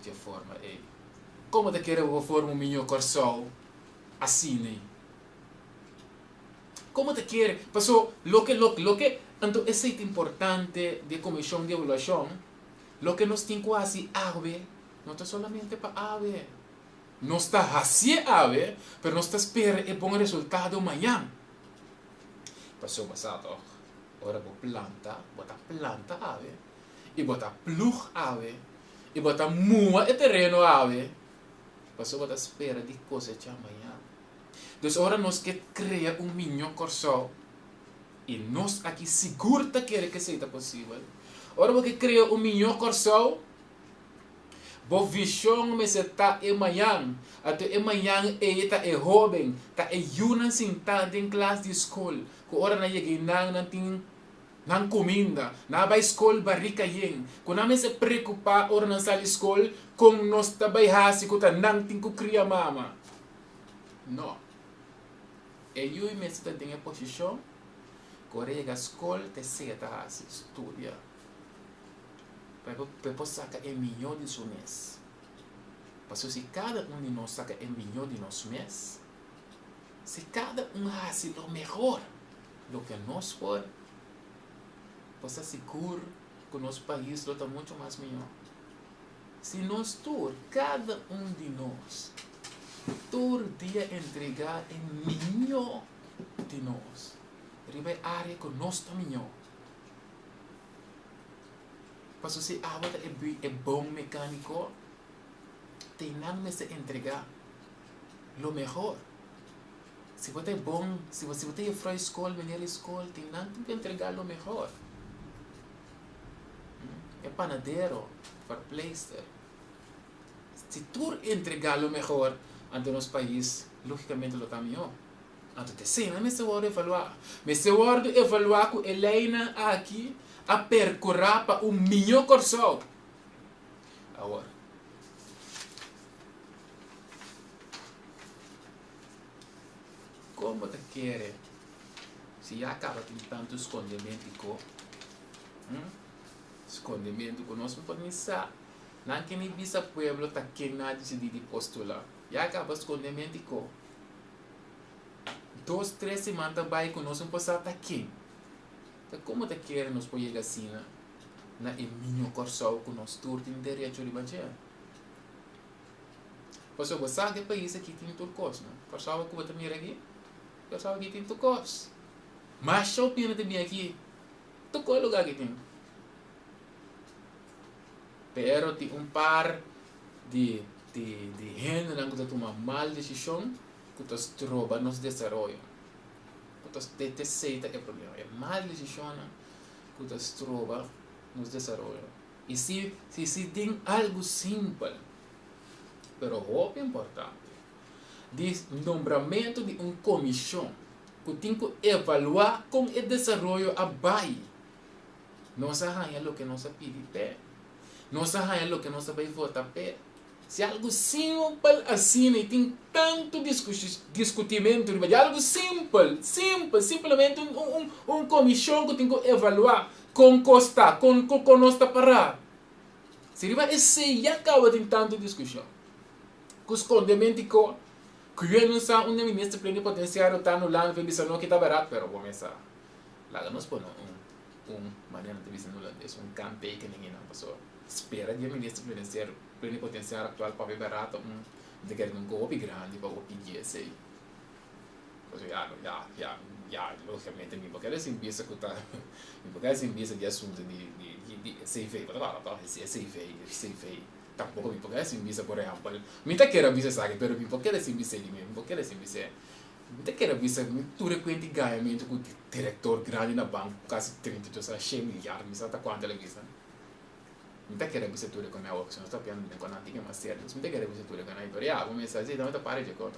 dje forma ei? Kon bo ta kere bo por forma un miñó Kòrsou? Asina. Como ta kere? Paso loke loke loke anto esey ta importante di e comision di evaluacion, loke nos tin cu haci awe no ta solamente pa awe. Nos ta hacié awe, pero nos ta spera e bon resultado mañan. Paso bo sa toch, ora bo planta, bo ta planta awe, y bo ta ploeg awe, y bo ta muha e tereno awe, Pasobra bo ta spera di kosechá mañan. Dus ora nos ke krea un miñó Kòrsou, i nos aki sigur ta kere ku esei ta posibel, ora bo ke krea un miñó Kòrsou, bo vishon mester ta e mañan. Anto e mañan ei ta e hóben, ta e yunan sintá den klas di skol, ku ora nan yega einan nan tin Nan kuminda. Nan a bai skol barika yen. Ku nan mester preokupá ora nan sali skol kon nos ta bai hasi ku ta nan tin ku kria mama. No. E yui mester ta den e posishon ku ora e yega skol ta esei e ta hasi, studia. Pa e por saka e mihó di su mes. Pasobra si kada un di nos saka e mihó di nos mes, si kada un hasi lo mehor. Loke nos por, por sa sigur ku nos pais lo ta muchu mas mihó. Si nos tur, kada un di nos, tur dia entregá e mihó di nos riba e área ku nos ta mihó. Pasobra si abo ta e bon mekániko, te nan mester entregá lo mehor. Si bo ta e bon, si bo si bo ta jefrou e skol, meneer e skol, tin nan tin ku entregá lo mehor. E panadero, verpleegster. Si tur entregá lo mehor, anto nos pais lógikamente lo ta mihó. Anto ta esei nan mester wòrdu evaluá. Mester wòrdu evaluá ku e leinan aki a perkurá pa un mihó Kòrsou. Awor. Kon bo ta kere si ya kaba tin tantu skondementu i ko? Hm? Skondementu ku nos no por ni sa. Nan ke ni bisa pueblo ta ken nan a disidí di postulá. Ya kaba skondementu i ko. Dos, tres siman ta bai ku nos no por sa ta ken. Ta kon bo ta kere nos por yega asina na e mihó Kòrsou ku nos tur tin derecho riba dje? Pasobra bo sa ku e pais aki tin tur kos, no? Kòrsou ku bo ta mira aki, Kòrsou aki tin tur kos. Masha opina ta bin aki, tur kos lugá aki tin. Pero tin un par di di di hendenan ku ta tuma mal desishon ku ta stroba nos desaroyo. Ku ta esei ta e problema, e mal desishonnan ku ta stroba nos desaroyo. I si si si tin algu simpel, pero hopi importante, di nombramentu di un komishon ku tin ku evaluá kon e desaroyo a bai, nos a haña loke nos a pidi p'e. Nos a haña loke nos a bai vota p'e. Si algu simpel asina i tin tantu diskutimentu riba dje, algu simpel, simpel, simplemente un un un komishon ku tin ku evaluá kon kos ta, kon kon nos ta pará. Si riba esei ya kaba tin tantu diskushon, ku skondementi ko, ku yu no sa unda minister plenipotensiario ta na Hulanda pa e bisa no ki ta bèrdat, pero bo mes sa, laga nos pone un un manera nan ta bisa na hulandes, un kanttekening einan pasobra spera di e minister plenipotenciario actual papia barato un ta kere un hopi grandi pa bo pidi esey. Pasobra ya ya ya ya logicamente mi por kere sin bisa cu ta mi por kere sin bisa di asunto di di di CV bo ta wak toh e CV e CV tampoco mi por kere sin bisa por ehempel mi ta kere bisa esaki pero mi por kere sin bisa di mi mi por kere sin bisa. Mi ta kere bisa mi tur e kuenta i gañamentu ku direktor grandi na banko ku kasi 32 a shen milyar mi sa ta kuantu el a bisa. Mi ta kere bisa tur e konai awor pasobra nos ta pianda den konai tin mas serio dus mi ta kere bisa tur e konai pero ya bo mester si tambe ta para dje kos.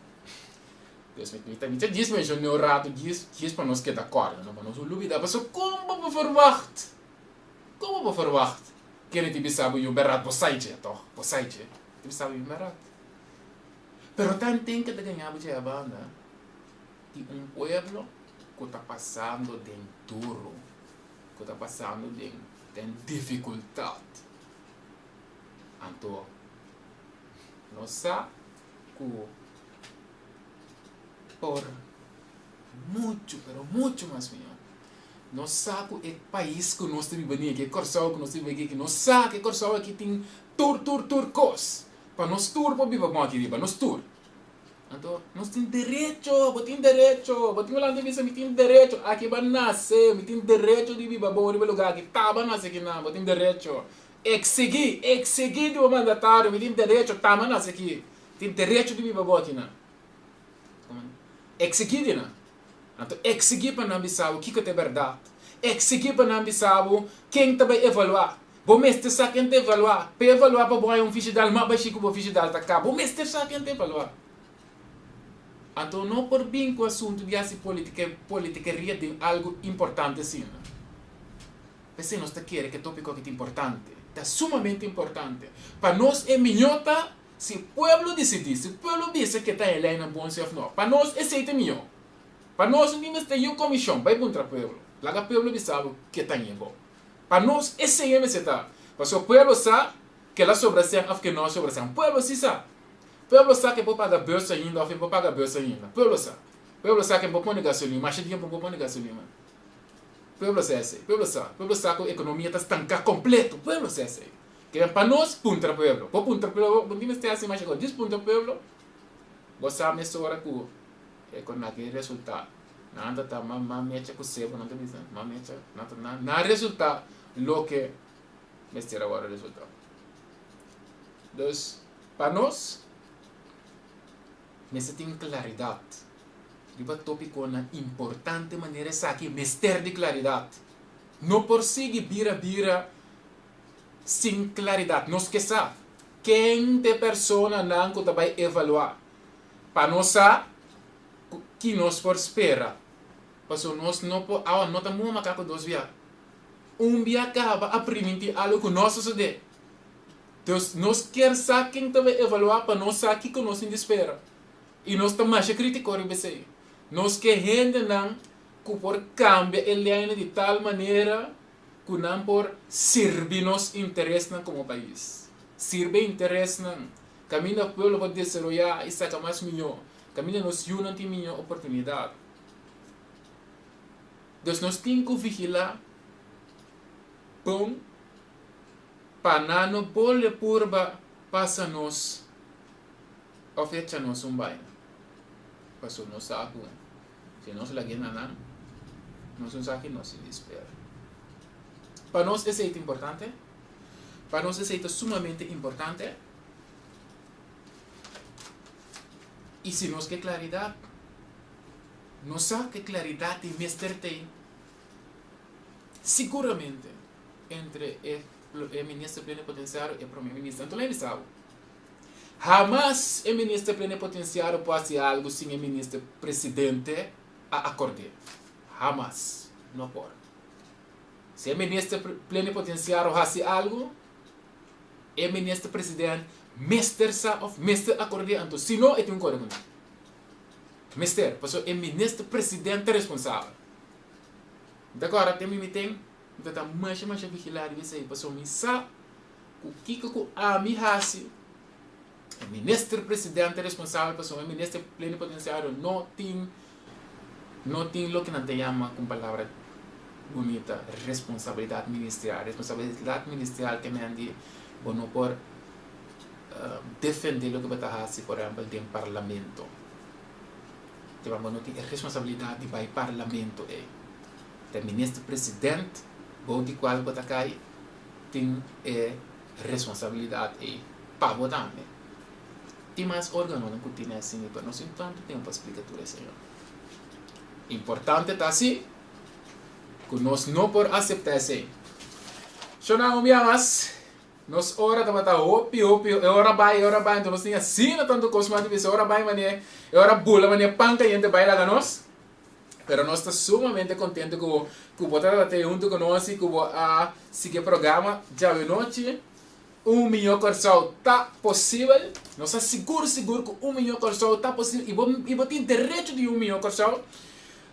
Dus mi ta mi ta djis menshona un ratu djis djis pa nos keda kòrda no pa nos no lubida pasobra kon bo por ferwagt kon bo por ferwagt kende tin bisa bo yu bèrdat bo sai dje tòg bo sai dje tin bisa bo yu bèrdat. Pero tanten ke ta gaña bo dje banda di un pueblo ku ta pasando den duro, ku ta pasando den den difikultat. Anto nos sa ku por muchu pero muchu mas mihó. Nos sa ku e pais ku nos ta biba den aki, e Kòrsou ku nos ta biba aki, nos sa ku e Kòrsou aki tin tur tur tur kos. Pa nos tur por biba bon aki riba, nos tur. Anto, nos tin derecho, bo tin derecho, bo tin Hulanda bisa mi tin derecho, aki bo a nase, mi tin derecho di biba bon riba e lugar aki, ta bo a nase aki nan, bo tin derecho. Exigi, exigi di bo mandatario, mi tin derecho, ta mi a nase aki, tin derecho di biba bon aki nan. Exigi di nan. Anto exigi pa nan bisa bo kiko ta e bèrdat. Exigi pa nan bisa bo ken ta bai evaluá. Bo mester sa ken ta evaluá. Pa evaluá pa bo haña un fishidal mas bashí ku bo fishidal ta kaba. Bo mester sa ken ta evaluá. Anto no por bin ku asuntu di hasi politikeria den algu importante asina. P'esei nos ta kere ku e topiko aki ta importante. Ta sumamente importante. Pa nos e mihó ta Si pueblo disidí, si pueblo bisa ke ta e leinan bon si òf no, pa nos esei ta mihó. Pa nos no tin mester yu komishon, bai puntra pueblo. Laga pueblo bisa bo ke ta ñe bon. Pa nos esei e mester ta. Pasobra pueblo sa ke la sobra sèn òf ke no a sobra sèn. Pueblo si sa. Pueblo sa ke por paga bus ainda òf e por paga bus ainda. Pueblo sa. Pueblo sa ke por pone gasolin, masha dia por pone gasolin. Pueblo sa esei. Pueblo sa. Pueblo sa ku ekonomia ta stanká kompleto. Pueblo sa esei. Keda pa nos puntra pueblo. Bo puntra pueblo, bo tin mester hasi masha kos. Djis puntra pueblo, bo sa mesora ku e kon nan ke resulta. Nan ta ta ma ma mecha ku sebo nan ta bisa, ma mecha, nan ta nan nan resulta loke mester a wòrdu resulta. Dus pa nos mester tin klaridat riba topikonan importante manera esaki mester di klaridat. No por sigui bira bira Sin claridad. Nos ke sa ken t'e personanan cu ta bay evalua pa nos sa cu ki nos por spera. Pasobra nos no por awa no ta muha macaco dos bia. Un bia caba a priminti algo cu no a sosode. Dus nos kier sa ken ta bay evalua pa nos sa kico nos tin di spera. Y nos ta masha critico riba esey. Nos ke hendenan cu por cambia e leynan di tal manera ku nan por sirbi nos interesnan komo pais. Sirbi e interesnan kaminda pueblo por desaroyá i saka mas mihó, kaminda nos yunan tin mihó oportunidat. Dus nos tin ku vigilá bon pa nan no bolbe purba pasa nos òf echa nos un baina. Pasobra nos sa ku Si nos lag'é na nan, nos no sa ki nos tin di spera. Pa nos esei ta importante. Pa nos esei ta sumamente importante. I si nos ke klaridat, nos sa ke klaridat di mester t'ei siguramente entre e. e minister plenipotenciario e prome minister. Anto lei bisa bo, hamas e minister plenipotenciario por haci algo sin e minister presidente a acord'é. Hamas. No por. Si e minister plenipotenciario haci algo, e minister president mester sa of mester acord'é, anto si no e tin un kore ku nan. Mester, pasobra e minister president ta responsabel. Mi ta kòrda te mi mi ten, mi ta ta masha masha vigilá riba esei, pasobra mi sa ku kiko ku ami hasi, e minister president ta responsabel pasobra e minister plenipotenciario no tin no tin loke nan ta yama ku un palabra bunita responsabilidat ministerial. Responsabilidat ministerial ke men di bo no por defende loke bo ta hasi por ehempel den parlamento. Te bo no tin e responsabilidat di bai parlamento ei. Ta e minister president bou di kual bo ta kai tin e responsabilidat ei pa bo tambe. Tin mas organonan ku tene asina pero no sin tantu tempu pa splika tur esei. Importante ta si ku nos no por asepta esei. Shona un bia mas. Nos ora tabata hopi hopi e ora bai e ora bai anto nos tin asina tantu kos mas di bisa e ora bai manera e ora bula manera pan kayente bai laga nos pero nos ta sumamente kontento ku ku bo tabata tei huntu ku nos i ku bo a sigui e programa djawe nochi Un Mihó Kòrsou ta posibel nos ta sigur sigur ku Un Mihó Kòrsou ta posibel i bo i bo tin derecho di Un Mihó Kòrsou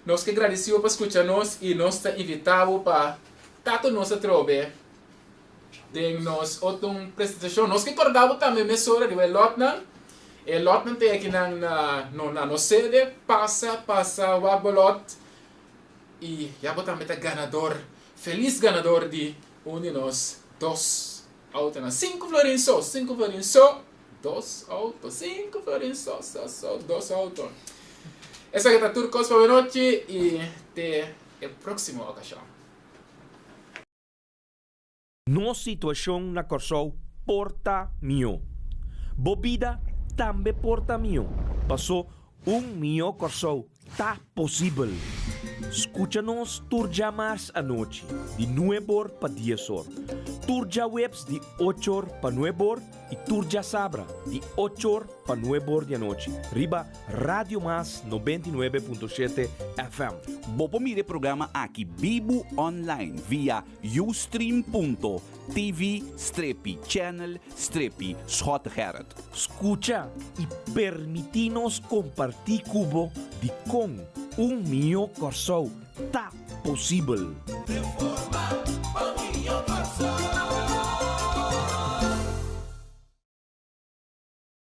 nos ke gradisi bo pa skucha nos i nos ta invita bo pa ta ku nos atrobe. Den nos otro presentacion nos ke corda bo tambe mesora riba e lotnan. E lotnan ta akinan na no na nos sede. Pasa pasa wak bo lot y ya bo tambe ta ganador, feliz ganador di un di nos dos autonan. Cinco florin so, cinco florin so, dos auto, cinco florin so so so, dos auto. Esaki ta tur cos pa bo nochi y te e proximo ocasion. Nos situashon na Kòrsou por ta mihó. Bo bida tambe por ta mihó, pasó un mihó Kòrsou ta posibel. Skucha nos tur djamars anochi di nueb'or pa dies'or, tur djaweps di och'or pa nueb'or i tur djasabra di och'or pa nueb'or di anochi riba Radio Mas 99.7 FM. Bo por mira e programa aki bibu online via Ustream.tv strepi channel strepi Schottegerrit. Skucha i permití nos kompartí ku bo dikon un mihó Kòrsou ta posibel. Reforma pa mihó Kòrsou.